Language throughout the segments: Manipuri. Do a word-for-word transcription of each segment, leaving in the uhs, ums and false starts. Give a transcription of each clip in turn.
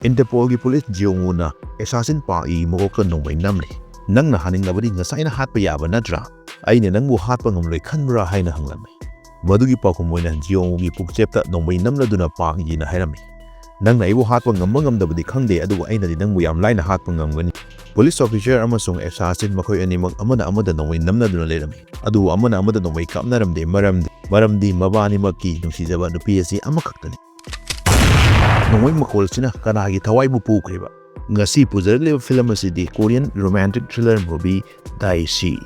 ꯏꯟꯇꯔꯄꯣꯜꯒꯤ ꯄꯨꯂꯤꯁ ꯖꯤꯌꯣꯡ ꯋꯨꯅ ꯑꯦꯁꯥꯁꯤꯟ ꯄꯥꯛ ꯏꯒꯤ ꯃꯀꯣꯛꯇ ꯅꯣꯡꯃꯩ ꯅꯝꯂꯤ꯫ "ꯅꯪꯅ ꯍꯥꯠꯅꯤꯡꯂꯕꯗꯤ ꯉꯁꯥꯏꯅ ꯍꯥꯠꯄ ꯌꯥꯕ ꯅꯠꯇ꯭ꯔꯥ? ꯑꯩꯅ ꯅꯪꯕꯨ ꯍꯥꯠꯄ ꯉꯝꯂꯣꯏ ꯈꯟꯕ꯭ꯔꯥ?" ꯍꯥꯏꯅ ꯍꯪꯂꯝꯃꯤ꯫ ꯃꯗꯨꯒꯤ ꯄꯥꯎꯈꯨꯝ ꯑꯣꯏꯅ ꯖꯤꯌꯣꯡ ꯋꯨꯒꯤ ꯄꯨꯛꯆꯦꯞꯇ ꯅꯣꯡꯃꯩ ꯅꯝꯂꯗꯨꯅ ꯄꯥꯛ ꯏꯅ ꯍꯥꯏꯔꯝꯃꯤ, "ꯅꯪꯅ ꯑꯩꯕꯨ ꯍꯥꯠꯄ ꯉꯝꯕ ꯉꯝꯗꯕꯗꯤ ꯈꯪꯗꯦ, ꯑꯗꯨꯕꯨ ꯑꯩꯅꯗꯤ ꯅꯪꯕꯨ ꯌꯥꯝ ꯂꯥꯏꯅ ꯍꯥꯠꯄ ꯉꯝꯒꯅꯤ꯫" ꯄꯨꯂꯤꯁ ꯑꯣꯐꯤꯁꯔ ꯑꯃꯁꯨꯡ ꯑꯦꯁꯥꯁꯤꯟ ꯃꯈꯣꯏ ꯑꯅꯤꯃꯛ ꯑꯃꯅ ꯑꯃꯗ ꯅꯣꯡꯃꯩ ꯅꯝꯅꯗꯨꯅ ꯂꯩꯔꯝꯃꯤ꯫ ꯑꯗꯨꯕꯨ ꯑꯃꯅ ꯑꯃꯗ ꯅꯣꯡꯃꯩ ꯀꯥꯞꯅꯔꯝꯗꯦ, ꯃꯔꯝꯗꯤ, ꯃꯔꯝꯗꯤ ꯃꯕꯥꯅꯤꯃꯛꯀꯤ ꯅꯨꯡꯁꯤꯖꯕ ꯅꯨꯄꯤ ꯑꯁꯤ ꯑꯃꯈꯛꯇꯅꯤ꯫ ꯅꯣꯡꯃꯩ ꯃꯈꯣꯜꯁꯤꯅ ꯀꯅꯥꯒꯤ ꯊꯋꯥꯏꯕꯨ ꯄꯨꯈ꯭ꯔꯤꯕ? ꯉꯁꯤ ꯄꯨꯖꯔꯛꯂꯤꯕ ꯐꯤꯂꯝ ꯑꯁꯤꯗꯤ Korean romantic thriller movie ꯗꯥꯏꯁꯤ꯫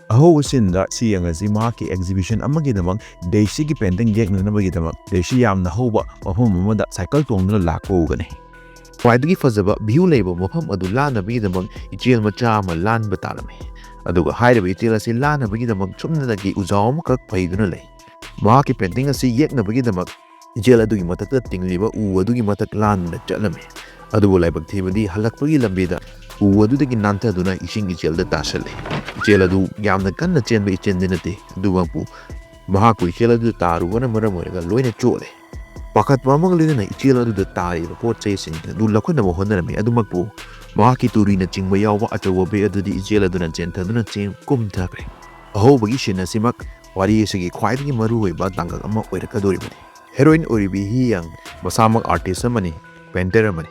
ꯑꯍꯧꯕ ꯁꯤꯟꯗ ꯁꯤ ꯌꯦꯡꯉꯁꯤ ꯃꯍꯥꯛꯀꯤ exhibition ꯑꯃꯒꯤꯗꯃꯛ ꯗꯦꯁꯤꯒꯤ painting ꯌꯦꯛꯅꯅꯕꯒꯤꯗꯃꯛ ꯗꯦꯁꯤ ꯌꯥꯝꯅ ꯍꯧꯕ ꯃꯐꯝ ꯑꯃꯗ ꯁꯥꯏꯀꯜ ꯇꯣꯡꯗꯨꯅ ꯂꯥꯛꯄ ꯎꯒꯅꯤ꯫ ꯈ꯭ꯋꯥꯏꯗꯒꯤ ꯐꯖꯕ view ꯂꯩꯕ ꯃꯐꯝ ꯑꯗꯨ ꯂꯥꯟꯅꯕꯒꯤꯗꯃꯛ ꯏꯆꯦꯜ ꯃꯆꯥ ꯑꯃ ꯂꯥꯟꯕ ꯇꯥꯔꯝꯃꯤ꯫ ꯑꯗꯨꯒ ꯍꯥꯏꯔꯤꯕ ꯏꯆꯦꯜ ꯑꯁꯤ ꯂꯥꯟꯅꯕꯒꯤꯗꯃꯛ ꯁꯨꯞꯅꯇꯒꯤ ꯎꯖꯥꯎ ꯑꯃꯈꯛ ꯐꯩꯗꯨꯅ ꯂꯩ꯫ ꯃꯍꯥꯛꯀꯤ painting ꯑꯁꯤ ꯌꯦꯛꯅꯕꯒꯤꯗꯃꯛ ꯏꯆꯦꯜ ꯑꯗꯨꯒꯤ ꯃꯊꯛꯇ ꯇꯤꯡꯂꯤꯕ ꯎ ꯑꯗꯨꯒꯤ ꯃꯊꯛ ꯂꯥꯟꯗꯨꯅ ꯆꯠꯂꯝꯃꯤ꯫ ꯑꯗꯨꯕꯨ ꯂꯥꯏꯕꯛ ꯊꯤꯕꯗꯤ ꯍꯜꯂꯛꯄꯒꯤ ꯂꯝꯕꯤꯗ ꯎ ꯑꯗꯨꯗꯒꯤ ꯅꯥꯟꯊꯗꯨꯅ ꯏꯁꯤꯡ ꯏꯆꯦꯜꯗ ꯇꯥꯁꯜꯂꯤ꯫ ꯏꯆꯦꯜ ꯑꯗꯨ ꯌꯥꯝꯅ ꯀꯟꯅ ꯆꯦꯟꯕ ꯏꯆꯦꯜꯗꯤ ꯅꯠꯇꯦ, ꯑꯗꯨꯃꯛꯄꯨ ꯃꯍꯥꯛꯄꯨ ꯏꯆꯦꯜ ꯑꯗꯨꯗ ꯇꯥꯔꯨꯕꯅ ꯃꯔꯝ ꯑꯣꯏꯔꯒ ꯂꯣꯏꯅ ꯆꯣꯠꯂꯦ꯫ ꯄꯥꯈꯠꯄ ꯑꯃꯒ ꯂꯣꯏꯅꯅ ꯏꯆꯦꯜ ꯑꯗꯨꯗ ꯇꯥꯔꯤꯕ ꯄꯣꯠ ꯆꯩꯁꯤꯡ ꯑꯗꯨ ꯂꯧꯈꯠꯅꯕ ꯍꯣꯠꯅꯔꯝꯃꯤ꯫ ꯑꯗꯨꯃꯛꯄꯨ ꯃꯍꯥꯛꯀꯤ ꯇꯨꯔꯤꯅꯆꯤꯡꯕ ꯌꯥꯎꯕ ꯑꯆꯧꯕ bag ꯑꯗꯨꯗꯤ ꯏꯆꯦꯜ ꯑꯗꯨꯅ ꯆꯦꯟꯊꯗꯨꯅ ꯆꯦꯡ ꯀꯨꯝꯊꯈ꯭ꯔꯦ꯫ ꯑꯍꯧꯕꯒꯤ scene ꯑꯁꯤꯃꯛ ꯋꯥꯔꯤ ꯑꯁꯤꯒꯤ ꯈ꯭ꯋꯥꯏꯗꯒꯤ ꯃꯔꯨꯑꯣꯏꯕ ꯇꯥꯡꯀꯛ ꯑꯃ ꯑꯣꯏꯔꯛꯀꯗꯧꯔꯤꯕꯅꯤ꯫ Heroine ꯑꯣꯏꯔꯤꯕꯤ ꯍꯤ ꯌꯪ ꯃꯁꯥꯃꯛ artist ꯑꯃꯅꯤ, painter ꯑꯃꯅꯤ꯫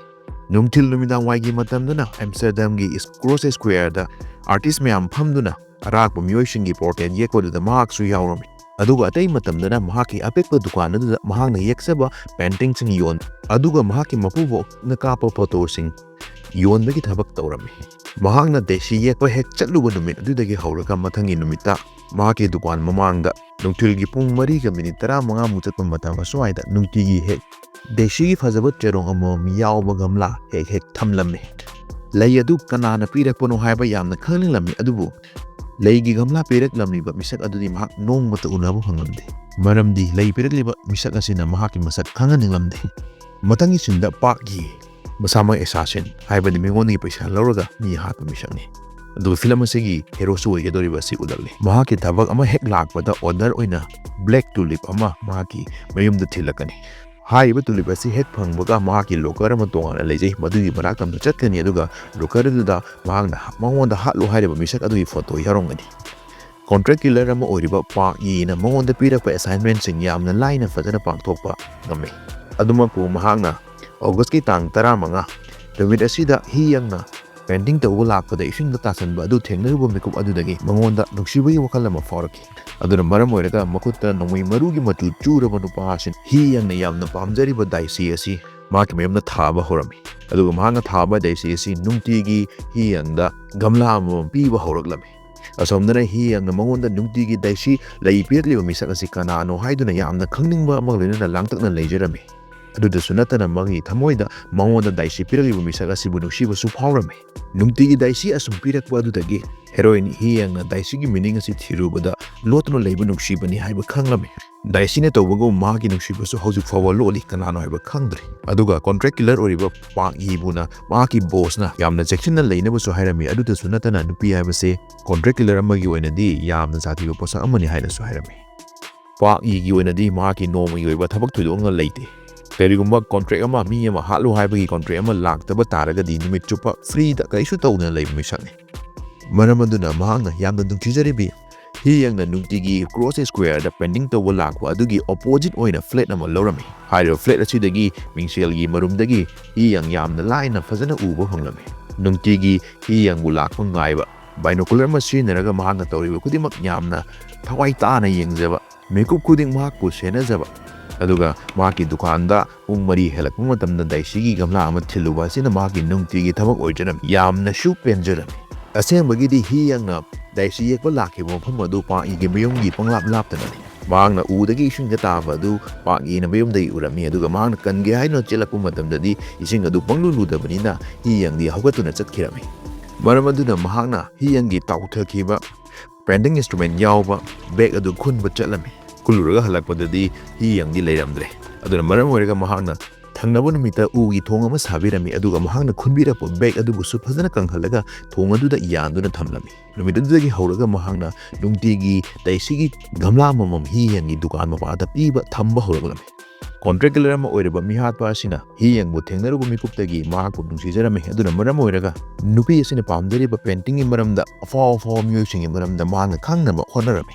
ꯅꯨꯡꯊꯤꯜ ꯅꯨꯃꯤꯗꯥꯡ ꯋꯥꯏꯒꯤ ꯃꯇꯝꯗꯅ ꯑꯦꯝꯁꯇꯔꯗꯥꯝꯒꯤ Cross Square ꯗ artist ꯃꯌꯥꯝ ꯐꯝꯗꯨꯅ ꯑꯔꯥꯛꯄ ꯃꯤꯑꯣꯏꯁꯤꯡꯒꯤ portrait ꯌꯦꯛꯄꯗꯨꯗ ꯃꯍꯥꯛꯁꯨ ꯌꯥꯎꯔꯝꯃꯤ꯫ ꯑꯗꯨꯒ ꯑꯇꯩ ꯃꯇꯝꯗꯅ ꯃꯍꯥꯛꯀꯤ ꯑꯄꯤꯛꯄ ꯗꯨꯀꯥꯟ ꯑꯗꯨꯗ ꯃꯍꯥꯛꯅ ꯌꯦꯛꯆꯕ painting ꯁꯤꯡ ꯌꯣꯟ, ꯑꯗꯨꯒ ꯃꯍꯥꯛꯀꯤ ꯃꯄꯨꯕꯣꯛꯅ ꯀꯥꯞꯄ photo ꯁꯤꯡ ꯌꯣꯟꯕꯒꯤ ꯊꯕꯛ ꯇꯧꯔꯝꯃꯤ꯫ ꯃꯍꯥꯛꯅ ꯗꯦꯁꯤ ꯌꯦꯛꯄ ꯍꯦꯛ ꯆꯠꯂꯨꯕ ꯅꯨꯃꯤꯠ ꯑꯗꯨꯗꯒꯤ ꯍꯧꯔꯒ ꯃꯊꯪꯒꯤ ꯅꯨꯃꯤꯠꯇ ꯃꯍꯥꯛꯀꯤ ꯗꯨꯀꯥꯟ ꯃꯃꯥꯡꯗ ꯅꯨꯡꯊꯤꯜꯒꯤ ꯄꯨꯡ ꯃꯔꯤꯒ ꯃꯤꯅꯤꯠ ꯇꯔꯥꯃꯉꯥ ꯃꯨꯛ ꯆꯠꯄ ꯃꯇꯝ ꯑꯁ꯭ꯋꯥꯏꯗ ꯅꯨꯡꯇꯤꯒꯤ ꯍꯦꯛ ꯗꯦꯁꯤꯒꯤ ꯐꯖꯕ ꯆꯦꯔꯣꯡ ꯑꯃꯃꯝ ꯌꯥꯎꯕ ꯒꯝꯂꯥ ꯍꯦꯛ ꯍꯦꯛ ꯊꯝꯂꯝꯃꯤ꯫ ꯂꯩ ꯑꯗꯨ ꯀꯅꯥꯅ ꯄꯤꯔꯛꯄꯅꯣ ꯍꯥꯏꯕ ꯌꯥꯝꯅ ꯈꯪꯅꯤꯡꯂꯝꯃꯤ, ꯑꯗꯨꯕꯨ ꯂꯩꯒꯤ ꯒꯝꯂꯥ ꯄꯤꯔꯛꯂꯝꯂꯤꯕ ꯃꯤꯁꯛ ꯑꯗꯨꯗꯤ ꯃꯍꯥꯛ ꯅꯣꯡꯃꯇ ꯎꯅꯕ ꯐꯪꯂꯝꯗꯦ꯫ ꯃꯔꯝꯗꯤ ꯂꯩ ꯄꯤꯔꯛꯂꯤꯕ ꯃꯤꯁꯛ ꯑꯁꯤꯅ ꯃꯍꯥꯛꯀꯤ ꯃꯁꯛ ꯈꯪꯍꯟꯅꯤꯡꯂꯝꯗꯦ꯫ ꯃꯊꯪꯒꯤ scene ꯗ ꯄꯥꯛ ꯌꯤ, ꯃꯁꯥꯃꯛ assassin, ꯍꯥꯏꯕꯗꯤ ꯃꯤꯉꯣꯟꯗꯒꯤ ꯄꯩꯁꯥ ꯂꯧꯔꯒ ꯃꯤ ꯍꯥꯠꯄ ꯃꯤꯁꯛꯅꯤ꯫ ꯑꯗꯨꯒ ꯐꯤꯂꯝ ꯑꯁꯤꯒꯤ ꯍꯦꯔꯣꯁꯨ ꯑꯣꯏꯒꯗꯧꯔꯤꯕ ꯑꯁꯤ ꯎꯠꯂꯛꯂꯤ꯫ ꯃꯍꯥꯛꯀꯤ ꯊꯕꯛ ꯑꯃ ꯍꯦꯛ ꯂꯥꯛꯄꯗ order ꯑꯣꯏꯅ black tulip ꯑꯃ ꯃꯍꯥꯛꯀꯤ ꯃꯌꯨꯝꯗ ꯊꯤꯜꯂꯛꯀꯅꯤ꯫ ꯍꯥꯏꯔꯤꯕ ꯇꯨꯂꯤꯞ ꯑꯁꯤ ꯍꯦꯛ ꯐꯪꯕꯒ ꯃꯍꯥꯛꯀꯤ ꯂꯣꯀꯔ ꯑꯃ ꯇꯣꯉꯥꯟꯅ ꯂꯩꯖꯩ, ꯃꯗꯨꯒꯤ ꯃꯅꯥꯛꯇ ꯑꯃꯨꯛ ꯆꯠꯀꯅꯤ, ꯑꯗꯨꯒ ꯂꯣꯀꯔ ꯑꯗꯨꯗ ꯃꯍꯥꯛꯅ ꯃꯉꯣꯟꯗ ꯍꯥꯠꯂꯨ ꯍꯥꯏꯔꯤꯕ ꯃꯤꯁꯛ ꯑꯗꯨꯒꯤ ꯐꯣꯇꯣ ꯌꯥꯎꯔꯝꯒꯅꯤ꯫ ꯀꯣꯟꯇ꯭ꯔꯦꯛ ꯀꯤꯂꯔ ꯑꯃ ꯑꯣꯏꯔꯤꯕ ꯄꯥꯛ ꯌꯤꯅ ꯃꯉꯣꯟꯗ ꯄꯤꯔꯛꯄ ꯑꯦꯁꯥꯏꯟꯃꯦꯟꯁꯤꯡ ꯌꯥꯝꯅ ꯂꯥꯏꯅ ꯐꯖꯅ ꯄꯥꯡꯊꯣꯛꯄ ꯉꯝꯃꯤ꯫ ꯑꯗꯨꯃꯛꯄꯨ ꯃꯍꯥꯛꯅ ꯑꯣꯒꯁꯀꯤ ꯇꯥꯡ ꯇꯔꯥꯃꯉꯥ, ꯅꯨꯃꯤꯠ ꯑꯁꯤꯗ ꯍꯤ ꯌꯪꯅ ꯄꯦꯟꯇꯤꯡ ꯇꯧꯕ ꯂꯥꯛꯄꯗ ꯏꯁꯤꯡꯗ ꯇꯥꯁꯟꯕ ꯑꯗꯨ ꯊꯦꯡꯅꯔꯨꯕ ꯃꯤꯀꯨꯞ ꯑꯗꯨꯗꯒꯤ ꯃꯉꯣꯟꯗ ꯅꯨꯡꯁꯤꯕꯒꯤ ꯋꯥꯈꯜ ꯑꯃ ꯐꯥꯎꯔꯛꯈꯤ꯫ ꯑꯗꯨꯅ ꯃꯔꯝ ꯑꯣꯏꯔꯒ ꯃꯈꯨꯠꯇ ꯅꯣꯡꯃꯩ ꯃꯔꯨꯒꯤ ꯃꯆꯨ ꯆꯨꯔꯕ ꯅꯨꯄꯥ ꯑꯁꯤ ꯍꯤ ꯌꯪꯅ ꯌꯥꯝꯅ ꯄꯥꯝꯖꯔꯤꯕ ꯗꯥꯏꯁꯤ ꯑꯁꯤ ꯃꯍꯥꯛꯀꯤ ꯃꯌꯨꯝꯗ ꯊꯥꯕ ꯍꯧꯔꯝꯃꯤ꯫ ꯑꯗꯨꯒ ꯃꯍꯥꯛꯅ ꯊꯥꯕ ꯗꯥꯏꯁꯤ ꯑꯁꯤ ꯅꯨꯡꯇꯤꯒꯤ ꯍꯤ ꯌꯪꯗ ꯒꯝꯂꯥ ꯑꯃꯃꯝ ꯄꯤꯕ ꯍꯧꯔꯛꯂꯝꯃꯤ꯫ ꯑꯁꯣꯝꯗꯅ ꯍꯤ ꯌꯪꯅ ꯃꯉꯣꯟꯗ ꯅꯨꯡꯇꯤꯒꯤ ꯗꯥꯏꯁꯤ ꯂꯩ ꯄꯤꯔꯛꯂꯤꯕ ꯃꯤꯁꯛ ꯑꯁꯤ ꯀꯅꯥꯅꯣ ꯍꯥꯏꯗꯨꯅ ꯌꯥꯝꯅ ꯈꯪꯅꯤꯡꯕ ꯑꯃꯒ ꯂꯣꯏꯅꯅ ꯂꯥꯡꯇꯛꯅ ꯂꯩꯖꯔꯝꯃꯤ꯫ ꯑꯗꯨꯗꯁꯨ ꯅꯠꯇꯅ ꯃꯥꯒꯤ ꯊꯃꯣꯏꯗ ꯃꯉꯣꯟꯗ ꯗꯥꯏꯁꯤ ꯄꯤꯔꯛꯂꯤꯕ ꯃꯤꯁꯛ ꯑꯁꯤꯕꯨ ꯅꯨꯡꯁꯤꯕꯁꯨ ꯐꯥꯎꯔꯝꯃꯤ꯫ ꯅꯨꯡꯇꯤꯒꯤ ꯗꯥꯏꯁꯤ ꯑꯁꯨꯝ ꯄꯤꯔꯛꯄ ꯑꯗꯨꯗꯒꯤ ꯍꯦꯔꯣꯏꯟ ꯍꯤ ꯌꯪꯅ ꯗꯥꯏꯁꯤꯒꯤ ꯃꯤꯅꯤꯡ ꯑꯁꯤ ꯊꯤꯔꯨꯕꯗ ꯂꯣꯠꯇꯨꯅ ꯂꯩꯕ ꯅꯨꯡꯁꯤꯕꯅꯤ ꯍꯥꯏꯕ ꯈꯪꯂꯝꯃꯤ꯫ ꯗꯥꯏꯁꯤꯅ ꯇꯧꯕꯒꯨꯝ ꯃꯍꯥꯛꯀꯤ ꯅꯨꯡꯁꯤꯕꯁꯨ ꯍꯧꯖꯤꯛ ꯐꯥꯎꯕ ꯂꯣꯠꯂꯤ, ꯀꯅꯥꯅꯣ ꯍꯥꯏꯕ ꯈꯪꯗ꯭ꯔꯤ꯫ ꯑꯗꯨꯒ ꯀꯣꯟꯇ꯭ꯔꯦꯛ ꯀꯤꯂꯔ ꯑꯣꯏꯔꯤꯕ ꯄꯥꯛ ꯌꯤꯕꯨꯅ ꯃꯍꯥꯛꯀꯤ ꯕꯣꯁꯅ ꯌꯥꯝꯅ ꯆꯦꯛꯁꯤꯟꯅ ꯂꯩꯅꯕꯁꯨ ꯍꯥꯏꯔꯝꯃꯤ꯫ ꯑꯗꯨꯗꯁꯨ ꯅꯠꯇꯅ ꯅꯨꯄꯤ ꯍꯥꯏꯕꯁꯦ ꯀꯣꯟꯇ꯭ꯔꯦꯛ ꯀꯤꯂꯔ ꯑꯃꯒꯤ ꯑꯣꯏꯅꯗꯤ ꯌꯥꯝꯅ ꯁꯥꯊꯤꯕ ꯄꯣꯠꯁꯛ ꯑꯃꯅꯤ ꯍꯥꯏꯅꯁꯨ ꯍꯥꯏꯔꯝꯃꯤ꯫ ꯄꯥꯛ ꯌꯤꯒꯤ ꯑꯣꯏꯅꯗꯤ ꯃꯍꯥꯛꯀꯤ ꯅꯣꯡꯃꯒꯤ ꯑꯣꯏꯕ ꯊꯕꯛ ꯊꯣꯏꯗꯣꯛꯅ ꯂꯩꯇꯦ꯫ ꯀꯔꯤꯒꯨꯝꯕ ꯀꯣꯟꯇ꯭ꯔꯦꯛ ꯑꯃ ꯃꯤ ꯑꯃ ꯍꯥꯠꯂꯨ ꯍꯥꯏꯕꯒꯤ ꯀꯣꯟꯇ꯭ꯔꯦꯛ ꯑꯃ ꯂꯥꯛꯇꯕ ꯇꯥꯔꯒꯗꯤ ꯅꯨꯃꯤꯠ ꯆꯨꯞꯄ ꯐ꯭ꯔꯤꯗ ꯀꯔꯤꯁꯨ ꯇꯧꯗꯅ ꯂꯩꯕ ꯃꯤꯁꯛꯅꯤ꯫ ꯃꯔꯝ ꯑꯗꯨꯅ ꯃꯍꯥꯛꯅ ꯌꯥꯝꯅ ꯅꯨꯡꯁꯤꯖꯔꯤꯕꯤ ꯍꯤ ꯌꯪꯅ ꯅꯨꯡꯇꯤꯒꯤ ꯀ꯭ꯔꯣꯁ ꯁ꯭ꯀ꯭ꯋꯦꯔꯗ ꯄꯦꯟꯇꯤꯡ ꯇꯧꯕ ꯂꯥꯛꯄ ꯑꯗꯨꯒꯤ ꯑꯣꯄꯣꯖꯤꯠ ꯑꯣꯏꯅ ꯐ꯭ꯂꯦꯠ ꯑꯃ ꯂꯧꯔꯝꯃꯤ꯫ ꯍꯥꯏꯔꯤꯕ ꯐ꯭ꯂꯦꯠ ꯑꯁꯤꯗꯒꯤ ꯃꯤꯡꯁꯦꯜꯒꯤ ꯃꯔꯨꯝꯗꯒꯤ ꯍꯤ ꯌꯪ ꯌꯥꯝꯅ ꯂꯥꯏꯅ ꯐꯖꯅ ꯎꯕ ꯐꯪꯂꯝꯃꯤ꯫ ꯅꯨꯡꯇꯤꯒꯤ ꯍꯤ ꯌꯪꯕꯨ ꯂꯥꯛꯄ ꯉꯥꯏꯕ, ꯕꯥꯏꯅꯣꯀꯨꯂꯔ ꯑꯃ ꯁꯤꯖꯤꯟꯅꯔꯒ ꯃꯍꯥꯛꯅ ꯇꯧꯔꯤꯕ ꯈꯨꯗꯤꯡꯃꯛ ꯌꯥꯝꯅ ꯊꯋꯥꯏ ꯇꯥꯅ ꯌꯦꯡꯖꯕ, ꯃꯤꯀꯨꯞ ꯈꯨꯗꯤꯡ ꯃꯍꯥꯛꯄꯨ ꯁꯦꯟꯅꯖꯕ, ꯑꯗꯨꯒ ꯃꯍꯥꯛꯀꯤ ꯗꯨꯀꯥꯟꯗ ꯄꯨꯡ ꯃꯔꯤ ꯍꯦꯜꯂꯛꯄ ꯃꯇꯝꯗ ꯗꯥꯏꯁꯤꯒꯤ ꯒꯝꯂꯥ ꯑꯃ ꯊꯤꯜꯂꯨꯕ ꯑꯁꯤꯅ ꯃꯍꯥꯛꯀꯤ ꯅꯨꯡꯇꯤꯒꯤ ꯊꯕꯛ ꯑꯣꯏꯖꯔꯝꯃꯤ꯫ ꯌꯥꯝꯅꯁꯨ ꯄꯦꯟꯖꯔꯝꯃꯤ꯫ ꯑꯁꯦꯡꯕꯒꯤꯗꯤ ꯍꯤ ꯌꯪꯅ ꯗꯥꯏꯁꯤ ꯌꯦꯛꯄ ꯂꯥꯛꯈꯤꯕ ꯃꯐꯝ ꯑꯗꯨ ꯄꯥꯛ ꯌꯤꯒꯤ ꯃꯌꯨꯝꯒꯤ ꯄꯪꯂꯥꯞ ꯂꯥꯞꯇꯅꯅꯤ꯫ ꯃꯍꯥꯛꯅ ꯎꯗꯒꯤ ꯏꯁꯤꯡꯗ ꯇꯥꯕ ꯑꯗꯨ ꯄꯥꯛ ꯌꯤꯅ ꯃꯌꯨꯝꯗꯒꯤ ꯎꯔꯝꯃꯤ, ꯑꯗꯨꯒ ꯃꯍꯥꯛꯅ ꯀꯟꯒꯦ ꯍꯥꯏꯗꯨꯅ ꯆꯦꯜꯂꯛꯄ ꯃꯇꯝꯗꯗꯤ ꯏꯁꯤꯡ ꯑꯗꯨ ꯄꯪꯂꯨ ꯂꯨꯗꯕꯅꯤꯅ ꯍꯤ ꯌꯪꯗꯤ ꯍꯧꯒꯠꯇꯨꯅ ꯆꯠꯈꯤꯔꯝꯃꯤ꯫ ꯃꯔꯝ ꯑꯗꯨꯅ ꯃꯍꯥꯛꯅ ꯍꯤ ꯌꯪꯒꯤ ꯇꯥꯎꯊꯈꯤꯕ ꯄꯦꯟꯇꯤꯡ ꯏꯟꯁꯇ꯭ꯔꯨꯃꯦꯟ ꯌꯥꯎꯕ ꯕꯦꯒ ꯑꯗꯨ ꯈꯨꯟꯕ ꯆꯠꯂꯝꯃꯤ꯫ ꯈꯨꯜꯂꯨꯔꯒ ꯍꯜꯂꯛꯄꯗꯗꯤ ꯍꯤ ꯌꯪꯗꯤ ꯂꯩꯔꯝꯗ꯭ꯔꯦ꯫ ꯑꯗꯨꯅ ꯃꯔꯝ ꯑꯣꯏꯔꯒ ꯃꯍꯥꯛꯅ ꯊꯪꯅꯕ ꯅꯨꯃꯤꯠꯇ ꯎꯒꯤ ꯊꯣꯡ ꯑꯃ ꯁꯥꯕꯤꯔꯝꯃꯤ, ꯑꯗꯨꯒ ꯃꯍꯥꯛꯅ ꯈꯨꯟꯕꯤꯔꯛꯄ ꯕꯦꯒ ꯑꯗꯨꯕꯨꯁꯨ ꯐꯖꯅ ꯀꯪꯍꯜꯂꯒ ꯊꯣꯡ ꯑꯗꯨꯗ ꯌꯥꯟꯗꯨꯅ ꯊꯝꯂꯝꯃꯤ꯫ ꯅꯨꯃꯤꯠ ꯑꯗꯨꯗꯒꯤ ꯍꯧꯔꯒ ꯃꯍꯥꯛꯅ ꯅꯨꯡꯇꯤꯒꯤ ꯗꯥꯏꯁꯤꯒꯤ ꯒꯝꯂꯥ ꯑꯃꯃꯝ ꯍꯤ ꯌꯪꯒꯤ ꯗꯨꯀꯥꯟ ꯃꯄꯥꯗ ꯄꯤꯕ ꯊꯝꯕ ꯍꯧꯔꯛꯂꯝꯃꯤ꯫ Contract killer ꯑꯃ ꯑꯣꯏꯔꯕ ꯃꯤꯍꯥꯠꯄ ꯑꯁꯤꯅ ꯍꯤ ꯌꯪꯕꯨ ꯊꯦꯡꯅꯔꯨꯕ ꯃꯤꯀꯨꯞꯇꯒꯤ ꯃꯍꯥꯛꯄꯨ ꯅꯨꯡꯁꯤꯖꯔꯝꯃꯤ꯫ ꯑꯗꯨꯅ ꯃꯔꯝ ꯑꯣꯏꯔꯒ ꯅꯨꯄꯤ ꯑꯁꯤꯅ ꯄꯥꯝꯖꯔꯤꯕ paintingꯒꯤ ꯃꯔꯝꯗ, ꯑꯐꯥꯎ ꯑꯐꯥꯎꯕ ꯃꯤꯑꯣꯏꯁꯤꯡꯒꯤ ꯃꯔꯝꯗ ꯃꯍꯥꯛꯅ ꯈꯪꯅꯕ ꯍꯣꯠꯅꯔꯝꯃꯤ꯫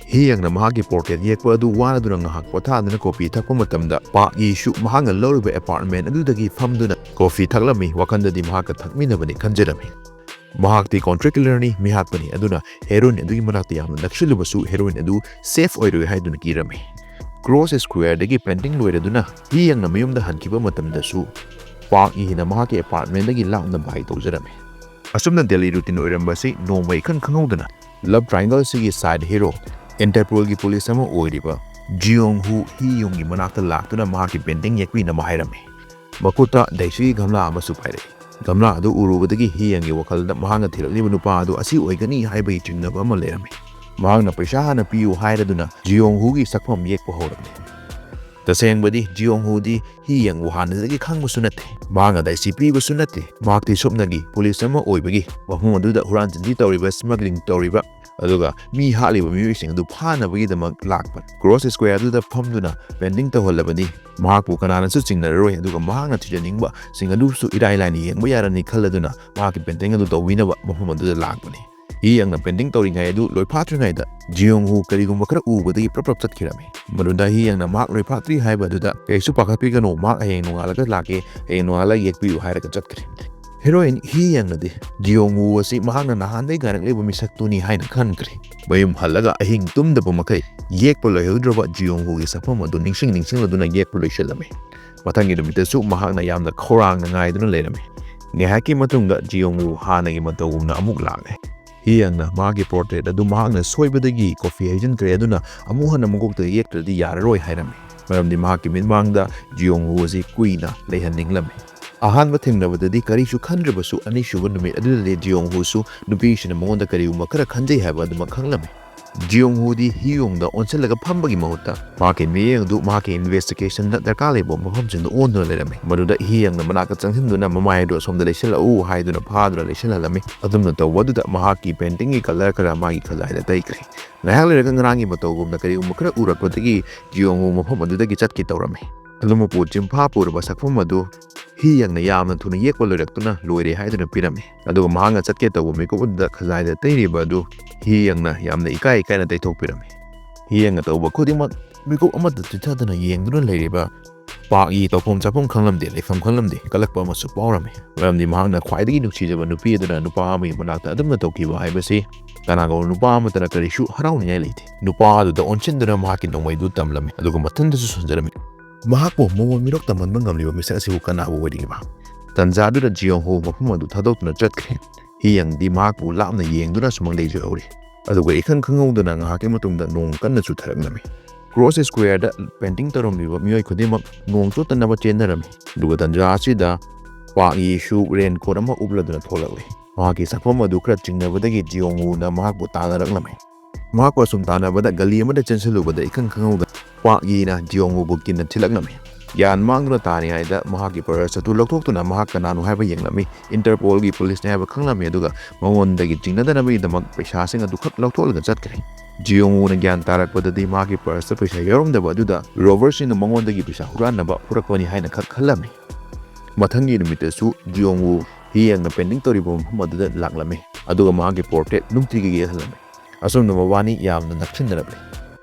ꯍꯤ ꯌꯪꯅ ꯃꯍꯥꯛꯀꯤ portrait ꯌꯦꯛꯄ ꯑꯗꯨ ꯋꯥꯔꯗꯨꯅ ꯉꯥꯏꯍꯥꯛ ꯄꯣꯊꯥꯗꯨꯅ coffee ꯊꯛꯄ ꯃꯇꯝꯗ, ꯄꯥꯛ ꯏꯁꯨ ꯃꯍꯥꯛꯅ ꯂꯧꯔꯤꯕ apartment ꯑꯗꯨꯗꯒꯤ ꯐꯝꯗꯨꯅ coffee ꯊꯛꯂꯝꯃꯤ꯫ ꯋꯥꯈꯜꯗꯗꯤ ꯃꯍꯥꯛꯀ ꯊꯛꯃꯤꯟꯅꯕꯅꯤ ꯈꯟꯖꯔꯝꯃꯤ꯫ ꯃꯍꯥꯛꯇꯤ contract killerꯅꯤ, ꯃꯤꯍꯥꯠꯄꯅꯤ, ꯑꯗꯨꯅ heroine ꯑꯗꯨꯒꯤ ꯃꯅꯥꯛꯇ ꯌꯥꯝꯅ ꯅꯛꯁꯤꯜꯂꯨꯕꯁꯨ heroine ꯑꯗꯨ safe ꯑꯣꯏꯔꯣꯏ ꯍꯥꯏꯗꯨꯅ ꯀꯤꯔꯝꯃꯤ꯫ Cross Squareꯗꯒꯤ painting ꯂꯣꯏꯔꯗꯨꯅ ꯍꯤ ꯌꯪꯅ ꯃꯌꯨꯝꯗ ꯍꯟꯈꯤꯕ ꯃꯇꯝꯗꯁꯨ, ꯄꯥꯛ ꯏꯅ ꯃꯍꯥꯛꯀꯤ apartmentꯗꯒꯤ ꯂꯥꯞꯅ ꯚꯥꯏ ꯇꯧꯖꯔꯝꯃꯤ꯫ ꯑꯁꯨꯝꯅ daily routine ꯑꯣꯏꯔꯝꯕ ꯑꯁꯤ ꯅꯣꯡꯃ ꯏꯈꯪ ꯈꯪꯍꯧꯗꯅ love triangleꯁꯤꯒꯤ side hero, Interpolꯒꯤ police ꯑꯃ ꯑꯣꯏꯔꯤꯕ ꯖꯤꯌꯣꯡ ꯍꯨ ꯍꯤ ꯌꯪꯒꯤ ꯃꯅꯥꯛꯇ ꯂꯥꯛꯇꯨꯅ ꯃꯍꯥꯛꯀꯤ painting ꯌꯦꯛꯄꯤꯅꯕ ꯍꯥꯏꯔꯝꯃꯤ꯫ ꯃꯈꯨꯠꯇ ꯗꯥꯏꯁꯤꯒꯤ ꯒꯝꯂꯥ ꯑꯃꯁꯨ ꯄꯥꯏꯔꯛꯏ꯫ ꯒꯝꯂꯥ ꯑꯗꯨ ꯎꯔꯨꯕꯗꯒꯤ ꯍꯤ ꯌꯪꯒꯤ ꯋꯥꯈꯜꯗ ꯃꯍꯥꯛꯅ ꯊꯤꯔꯛꯂꯤꯕ ꯅꯨꯄꯥ ꯑꯗꯨ ꯑꯁꯤ ꯑꯣꯏꯒꯅꯤ ꯍꯥꯏꯕꯒꯤ ꯆꯤꯡꯅꯕ ꯑꯃ ꯂꯩꯔꯝꯃꯤ꯫ ꯃꯍꯥꯛꯅ ꯄꯩꯁꯥ ꯍꯥꯟꯅ ꯄꯤꯌꯨ ꯍꯥꯏꯔꯗꯨꯅ ꯖꯤꯌꯣꯡ ꯍꯨꯒꯤ ꯁꯛꯐꯝ ꯌꯦꯛꯄ ꯍꯧꯔꯝꯃꯤ꯫ ꯇꯁꯦꯡꯕꯗꯤ ꯖꯤꯌꯣꯡ ꯍꯨꯗꯤ ꯍꯤ ꯌꯪꯕꯨ ꯍꯥꯟꯅꯗꯒꯤ ꯈꯪꯕꯁꯨ ꯅꯠꯇꯦ꯫ ꯃꯍꯥꯛꯅ ꯗꯥꯏꯁꯤ ꯄꯤꯕꯁꯨ ꯅꯠꯇꯦ꯫ ꯃꯍꯥꯛꯇꯤ ꯁꯨꯞꯅꯒꯤ police ꯑꯃ ꯑꯣꯏꯕꯒꯤ ꯃꯐꯝ ꯑꯗꯨꯗ ꯍꯨꯔꯥꯟ ꯆꯤꯟꯊꯤ ꯇꯧꯔꯤꯕ, smuggling ꯇꯧꯔꯤꯕ, ꯑꯗꯨꯒ ꯃꯤ ꯍꯥꯠꯂꯤꯕ ꯃꯤꯑꯣꯏꯁꯤꯡ ꯑꯗꯨ ꯐꯥꯅꯕꯒꯤꯗꯃꯛ ꯂꯥꯛꯄꯅꯤ꯫ Cross Square ꯑꯗꯨꯗ ꯐꯝꯗꯨꯅ painting ꯇꯧꯍꯜꯂꯕꯗꯤ ꯃꯍꯥꯛꯄꯨ ꯀꯅꯥꯅꯁꯨ ꯆꯤꯡꯅꯔꯔꯣꯏ, ꯑꯗꯨꯒ ꯃꯍꯥꯛꯅ ꯊꯤꯖꯅꯤꯡꯕꯁꯤꯡ ꯑꯗꯨꯁꯨ ꯏꯔꯥꯏ ꯂꯥꯏꯅ ꯌꯦꯡꯕ ꯌꯥꯔꯅꯤ ꯈꯜꯂꯗꯨꯅ ꯃꯍꯥꯛꯀꯤ painting ꯑꯗꯨ ꯇꯧꯕꯤꯅꯕ ꯃꯐꯝ ꯑꯗꯨꯗ ꯂꯥꯛꯄꯅꯤ꯫ ꯍꯤ ꯌꯪꯅ painting ꯇꯧꯔꯤꯉꯩ ꯑꯗꯨ ꯂꯣꯏꯐꯥꯠꯇ꯭ꯔꯤꯉꯩꯗ ꯖꯤꯌꯣꯡ ꯍꯨ ꯀꯔꯤꯒꯨꯝꯕ ꯈꯔ ꯎꯕꯗꯒꯤ ꯄ꯭ꯔꯞ ꯄ꯭ꯔꯞ ꯆꯠꯈꯤꯔꯝꯃꯤ꯫ ꯃꯗꯨꯗ ꯍꯤ ꯌꯪꯅ ꯃꯍꯥꯛ ꯂꯣꯏꯐꯥꯠꯇ꯭ꯔꯤ ꯍꯥꯏꯕ ꯑꯗꯨꯗ, "ꯀꯩꯁꯨ ꯄꯥꯈꯠꯄꯤꯒꯅꯨ, ꯃꯍꯥꯛ ꯍꯌꯦꯡ ꯅꯣꯡꯉꯥꯜꯂꯒ ꯂꯥꯛꯀꯦ, ꯍꯌꯦꯡ ꯅꯣꯡꯉꯥꯜꯂꯒ ꯌꯦꯛꯄꯤꯌꯨ" ꯍꯥꯏꯔꯒ ꯆꯠꯈ꯭ꯔꯦ꯫ Heroine ꯍꯤ ꯌꯪꯅꯗꯤ ꯖꯤꯌꯣꯡ ꯍꯨ ꯑꯁꯤ ꯃꯍꯥꯛꯅ ꯅꯍꯥꯟꯗꯒꯤ ꯉꯥꯏꯔꯛꯂꯤꯕ ꯃꯤꯁꯛꯇꯨꯅꯤ ꯍꯥꯏꯅ ꯈꯟꯈ꯭ꯔꯦ꯫ ꯃꯌꯨꯝ ꯍꯜꯂꯒ ꯑꯍꯤꯡ ꯇꯨꯝꯗꯕ ꯃꯈꯩ ꯌꯦꯛꯄ ꯂꯣꯏꯍꯧꯗ꯭ꯔꯕ ꯖꯤꯌꯣꯡ ꯍꯨꯒꯤ ꯁꯛꯐꯝ ꯑꯗꯨ ꯅꯤꯡꯁꯤꯡ ꯅꯤꯡꯁꯤꯡꯂꯗꯨꯅ ꯌꯦꯛꯄ ꯂꯣꯏꯁꯤꯜꯂꯝꯃꯤ꯫ ꯃꯊꯪꯒꯤ ꯅꯨꯃꯤꯠꯇꯁꯨ ꯃꯍꯥꯛꯅ ꯌꯥꯝꯅ ꯈꯧꯔꯥꯡꯅ ꯉꯥꯏꯗꯨꯅ ꯂꯩꯔꯝꯃꯤ꯫ ꯉꯥꯏꯍꯥꯛꯀꯤ ꯃꯇꯨꯡꯗ ꯖꯤꯌꯣꯡ ꯍꯨ ꯍꯥꯟꯅꯒꯤ ꯃꯇꯧꯒꯨꯝꯅ ꯑꯃꯨꯛ ꯂꯥꯛꯂꯦ꯫ ꯍꯤ ꯌꯪꯅ ꯃꯍꯥꯛꯀꯤ portrait ꯑꯗꯨ ꯃꯍꯥꯛꯅ ꯁꯣꯏꯕꯗꯒꯤ coffee ꯍꯩꯖꯤꯟꯈ꯭ꯔꯦ, ꯑꯗꯨꯅ ꯑꯃꯨꯛ ꯍꯟꯅ ꯃꯀꯣꯛꯇ ꯌꯦꯛꯇ꯭ꯔꯗꯤ ꯌꯥꯔꯔꯣꯏ ꯍꯥꯏꯔꯝꯃꯤ꯫ ꯃꯔꯝꯗꯤ ꯃꯍꯥꯛꯀꯤ ꯃꯤꯠꯃꯥꯡꯗ ꯖꯤꯌꯣꯡ ꯍꯨ ꯑꯁꯤ ꯀꯨꯏꯅ ꯂꯩꯍꯟꯅꯤꯡꯂꯝꯃꯤ꯫ ꯑꯍꯥꯟꯕ ꯊꯦꯡꯅꯕꯗꯗꯤ ꯀꯔꯤꯁꯨ ꯈꯟꯗ꯭ꯔꯕꯁꯨ, ꯑꯅꯤꯁꯨꯕ ꯅꯨꯃꯤꯠ ꯑꯗꯨꯗꯗꯤ ꯖꯤꯌꯣꯡ ꯍꯨꯁꯨ ꯅꯨꯄꯤꯁꯤꯅ ꯃꯉꯣꯟꯗ ꯀꯔꯤꯒꯨꯝꯕ ꯈꯔ ꯈꯟꯖꯩ ꯍꯥꯏꯕ ꯑꯗꯨꯃꯛ ꯈꯪꯂꯝꯃꯤ꯫ ꯖꯤꯌꯣꯡ ꯍꯨꯗꯤ ꯍꯤ ꯌꯣꯡꯗ ꯑꯣꯟꯁꯤꯜꯂꯒ ꯐꯝꯕꯒꯤ ꯃꯍꯨꯠꯇ ꯃꯍꯥꯛꯀꯤ ꯃꯤꯠꯌꯦꯡ ꯑꯗꯨ ꯃꯍꯥꯛꯀꯤ investigation ꯗꯔꯀꯥꯔ ꯂꯩꯕ ꯃꯐꯝꯁꯤꯡꯗ ꯑꯣꯟꯗꯨꯅ ꯂꯩꯔꯝꯃꯤ꯫ ꯃꯗꯨꯗ ꯍꯤ ꯌꯪꯅ ꯃꯅꯥꯛꯇ ꯆꯪꯁꯤꯟꯗꯨꯅ "ꯃꯃꯥꯏ ꯑꯗꯨ ꯑꯁꯣꯝꯗ ꯂꯩꯁꯤꯜꯂꯛꯎ" ꯍꯥꯏꯗꯨꯅ ꯐꯥꯗꯨꯅ ꯂꯩꯁꯤꯜꯍꯜꯂꯝꯃꯤ꯫ ꯑꯗꯨꯝꯅ ꯇꯧꯕ ꯑꯗꯨꯗ ꯃꯍꯥꯛꯀꯤ painting ꯒꯤ colour ꯈꯔ ꯃꯥꯒꯤ ꯈꯖꯥꯏꯗ ꯇꯩꯈ꯭ꯔꯦ꯫ ꯉꯥꯏꯍꯥꯛ ꯂꯩꯔꯒ ꯉꯔꯥꯡꯒꯤ ꯃꯇꯧꯒꯨꯝꯅ ꯀꯔꯤꯒꯨꯝꯕ ꯈꯔ ꯎꯔꯛꯄꯗꯒꯤ ꯖꯤꯌꯣꯡ ꯍꯨ ꯃꯐꯝ ꯑꯗꯨꯗꯒꯤ ꯆꯠꯀꯦ ꯇꯧꯔꯝꯃꯤ꯫ ꯑꯗꯨꯃꯛꯄꯨ ꯆꯤꯟꯐꯥ ꯄꯨꯔꯕ ꯁꯛꯐꯝ ꯑꯗꯨ ꯍꯤ ꯌꯪꯅ ꯌꯥꯝꯅ ꯊꯨꯅ ꯌꯦꯛꯄ ꯂꯣꯏꯔꯛꯇꯨꯅ ꯂꯣꯏꯔꯦ ꯍꯥꯏꯗꯨꯅ ꯄꯤꯔꯝꯃꯤ꯫ ꯑꯗꯨꯒ ꯃꯍꯥꯛꯅ ꯆꯠꯀꯦ ꯇꯧꯕ ꯃꯤꯀꯨꯞ ꯑꯗꯨꯗ ꯈꯖꯥꯏꯗ ꯇꯩꯔꯤꯕ ꯑꯗꯨ ꯍꯤ ꯌꯪꯅ ꯌꯥꯝꯅ ꯏꯀꯥꯏ ꯏꯀꯥꯏꯅ ꯇꯩꯊꯣꯛꯄꯤꯔꯝꯃꯤ꯫ ꯍꯤ ꯌꯪꯅ ꯇꯧꯕ ꯈꯨꯗꯤꯡꯃꯛ ꯃꯤꯀꯨꯞ ꯑꯃꯠꯇ ꯆꯤꯊꯗꯅ ꯌꯦꯡꯗꯨꯅ ꯂꯩꯔꯤꯕ ꯄꯥꯛ ꯌꯤ ꯇꯧꯐꯝ ꯆꯥꯐꯝ ꯈꯪꯂꯝꯗꯦ, ꯂꯩꯐꯝ ꯈꯪꯂꯝꯗꯦ, ꯀꯜꯂꯛꯄ ꯑꯃꯁꯨ ꯐꯥꯎꯔꯝꯃꯤ꯫ ꯃꯔꯝꯗꯤ ꯃꯍꯥꯛꯅ ꯈ꯭ꯋꯥꯏꯗꯒꯤ ꯅꯨꯡꯁꯤꯖꯕ ꯅꯨꯄꯤ ꯑꯗꯨꯅ ꯅꯨꯄꯥ ꯑꯃꯒꯤ ꯃꯅꯥꯛꯇ ꯑꯗꯨꯝꯅ ꯇꯧꯈꯤꯕ ꯍꯥꯏꯕꯁꯤ ꯀꯅꯥꯒꯨꯝꯕ ꯅꯨꯄꯥ ꯑꯃꯠꯇꯅ ꯀꯔꯤꯁꯨ ꯍꯔꯥꯎꯅꯤꯡꯉꯥꯏ ꯂꯩꯇꯦ꯫ ꯅꯨꯄꯥ ꯑꯗꯨꯗ ꯑꯣꯟꯁꯤꯟꯗꯨꯅ ꯃꯍꯥꯛꯀꯤ ꯅꯣꯡꯃꯩꯗꯨ ꯇꯝꯂꯝꯃꯤ, ꯑꯗꯨꯒ ꯃꯊꯟꯇꯁꯨ ꯁꯣꯟꯖꯔꯝꯃꯤ꯫ ꯃꯍꯥꯛꯄꯨ ꯃꯑꯣꯡ ꯃꯤꯅꯣꯛ ꯇꯝꯍꯟꯕ ꯉꯝꯂꯤꯕ ꯃꯤꯁꯛ ꯑꯁꯤꯕꯨ ꯀꯅꯥꯕꯨ ꯑꯣꯏꯔꯤꯕ? ꯇꯟꯖꯥꯗꯨꯗ ꯖꯤꯌꯣꯡ ꯍꯣ ꯃꯐꯝ ꯑꯗꯨ ꯊꯥꯗꯣꯛꯇꯨꯅ ꯆꯠꯈ꯭ꯔꯦ꯫ ꯍꯤ ꯌꯪꯗꯤ ꯃꯍꯥꯛꯄꯨ ꯂꯥꯞꯅ ꯌꯦꯡꯗꯨꯅ ꯁꯨꯃꯥꯡ ꯂꯩꯖꯍꯧꯔꯤ꯫ ꯑꯗꯨꯒ ꯏꯈꯪ ꯈꯪꯍꯧꯗꯅ ꯉꯥꯏꯍꯥꯛꯀꯤ ꯃꯇꯨꯡꯗ ꯅꯣꯡ ꯀꯟꯅ ꯆꯨꯊꯔꯛꯂꯝꯃꯤ꯫ Cross Square ꯗ painting ꯇꯧꯔꯝꯂꯤꯕ ꯃꯤꯑꯣꯏ ꯈꯨꯗꯤꯡꯃꯛ ꯅꯣꯡ ꯆꯣꯠꯇꯅꯕ ꯆꯦꯟꯅꯔꯝꯃꯤ꯫ ꯑꯗꯨꯒ ꯇꯟꯖꯥ ꯑꯁꯤꯗ ꯄꯥꯛ ꯌꯤꯁꯨ raincoat ꯑꯃ ꯎꯞꯂꯗꯨꯅ ꯊꯣꯛꯂꯛꯂꯤ꯫ ꯃꯍꯥꯛꯀꯤ ꯁꯛꯐꯝ ꯑꯗꯨ ꯈꯔ ꯆꯤꯡꯅꯕꯗꯒꯤ ꯖꯤꯌꯣꯡ ꯋꯨꯅ ꯃꯍꯥꯛꯄꯨ ꯇꯥꯟꯅꯔꯛꯂꯝꯃꯤ꯫ ꯃꯍꯥꯛꯄꯨ ꯑꯁꯨꯝ ꯇꯥꯟꯅꯕꯗ ꯒꯂꯤ ꯑꯃꯗ ꯆꯦꯟꯁꯤꯜꯂꯨꯕꯗ ꯏꯈꯪ ꯈꯪꯍꯧꯗꯅ ꯄꯥꯛ ꯌꯤꯅ ꯖꯤꯌꯣꯡ ꯋꯨꯕꯨ ꯀꯤꯟꯅ ꯊꯤꯜꯂꯛꯂꯝꯃꯤ꯫ ꯒ꯭ꯌꯥꯟ ꯃꯥꯡꯗꯨꯅ ꯇꯥꯔꯤꯉꯩꯗ ꯃꯍꯥꯛꯀꯤ purse ꯑꯗꯨ ꯂꯧꯊꯣꯛꯇꯨꯅ ꯃꯍꯥꯛ ꯀꯅꯥꯅꯣ ꯍꯥꯏꯕ ꯌꯦꯡꯂꯝꯃꯤ꯫ Interpol ꯒꯤ police ꯅꯤ ꯍꯥꯏꯕ ꯈꯪꯂꯝꯃꯤ, ꯑꯗꯨꯒ ꯃꯉꯣꯟꯗꯒꯤ ꯆꯤꯡꯅꯗꯅꯕꯒꯤꯗꯃꯛ ꯄꯩꯁꯥꯁꯤꯡ ꯑꯗꯨꯈꯛ ꯂꯧꯊꯣꯛꯂꯒ ꯆꯠꯈ꯭ꯔꯦ꯫ ꯖꯤꯌꯣꯡ ꯋꯨꯅ ꯒ꯭ꯌꯥꯟ ꯇꯥꯔꯛꯄꯗꯗꯤ ꯃꯍꯥꯛꯀꯤ purse ꯇ ꯄꯩꯁꯥ ꯌꯥꯎꯔꯝꯗꯕ ꯑꯗꯨꯗ robber ꯁꯤꯡꯅ ꯃꯉꯣꯟꯗꯒꯤ ꯄꯩꯁꯥ ꯍꯨꯔꯥꯟꯅꯕ ꯄꯨꯔꯛꯄꯅꯤ ꯍꯥꯏꯅ ꯈꯛ ꯈꯜꯂꯝꯃꯤ꯫ ꯃꯊꯪꯒꯤ ꯅꯨꯃꯤꯠꯇꯁꯨ ꯖꯤꯌꯣꯡ ꯋꯨ ꯍꯤ ꯌꯪꯅ painting ꯇꯧꯔꯤꯕ ꯃꯐꯝ ꯑꯗꯨꯗ ꯂꯥꯛꯂꯝꯃꯤ, ꯑꯗꯨꯒ ꯃꯍꯥꯛꯀꯤ portrait ꯅꯨꯡꯇꯤꯒꯤ ꯌꯦꯛꯍꯜꯂꯝꯃꯤ꯫ ꯑꯁꯨꯝꯅ ꯃꯕꯥꯅꯤ ꯌꯥꯝꯅ ꯅꯛꯁꯤꯟꯅꯔꯛꯂꯤ꯫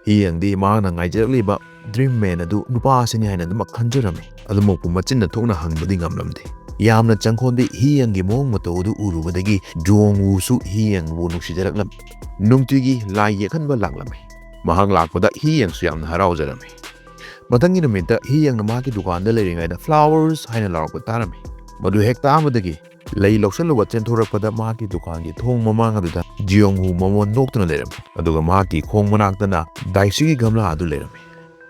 ꯍꯤ ꯌꯪꯗꯤ ꯃꯍꯥꯛꯅ ꯉꯥꯏꯖꯔꯛꯂꯤꯕ dream man ꯑꯗꯨ ꯅꯨꯄꯥ ꯑꯁꯤꯅꯤ ꯍꯥꯏꯅ ꯑꯗꯨꯃꯛ ꯈꯟꯖꯔꯝꯃꯤ꯫ ꯑꯗꯨꯃꯛꯄꯨ ꯃꯆꯤꯟꯅ ꯊꯣꯛꯅ ꯍꯪꯕꯗꯤ ꯉꯝꯂꯝꯗꯦ꯫ ꯌꯥꯝꯅ ꯆꯪꯈꯣꯟꯕꯤ ꯍꯤ ꯌꯪꯒꯤ ꯃꯑꯣꯡ ꯃꯇꯧ ꯑꯗꯨ ꯎꯔꯨꯕꯗꯒꯤ ꯖꯤꯌꯣꯡ ꯋꯨꯁꯨ ꯍꯤ ꯌꯪꯕꯨ ꯅꯨꯡꯁꯤꯖꯔꯛꯂꯝꯃꯤ꯫ ꯅꯨꯡꯇꯤꯒꯤ ꯂꯥꯏ ꯌꯦꯛꯍꯟꯕ ꯂꯥꯛꯂꯝꯃꯤ꯫ ꯃꯍꯥꯛ ꯂꯥꯛꯄꯗ ꯍꯤ ꯌꯪꯁꯨ ꯌꯥꯝꯅ ꯍꯔꯥꯎꯖꯔꯝꯃꯤ꯫ ꯃꯊꯪꯒꯤ ꯅꯨꯃꯤꯠꯇ ꯍꯤ ꯌꯪꯅ ꯃꯍꯥꯛꯀꯤ ꯗꯨꯀꯥꯟꯗ ꯂꯩꯔꯤꯉꯩꯗ "Flowers" ꯍꯥꯏꯅ ꯂꯥꯎꯔꯛꯄ ꯇꯥꯔꯝꯃꯤ꯫ ꯃꯗꯨ ꯍꯦꯛ ꯇꯥꯕꯗꯒꯤ ꯂꯩ ꯂꯧꯁꯜꯂꯨꯕ ꯆꯦꯟꯊꯣꯔꯛꯄꯗ ꯃꯍꯥꯛꯀꯤ ꯗꯨꯀꯥꯟꯒꯤ ꯊꯣꯡ ꯃꯃꯥꯡ ꯑꯗꯨꯗ ꯖꯤꯌꯣꯡ ꯍꯨ ꯃꯃꯣꯟ ꯅꯣꯛꯇꯨꯅ ꯂꯩꯔꯝꯃꯤ, ꯑꯗꯨꯒ ꯃꯍꯥꯛꯀꯤ ꯈꯣꯡ ꯃꯅꯥꯛꯇꯅ ꯗꯥꯏꯁꯤꯒꯤ ꯒꯝꯂꯥ ꯑꯗꯨ ꯂꯩꯔꯝꯃꯤ꯫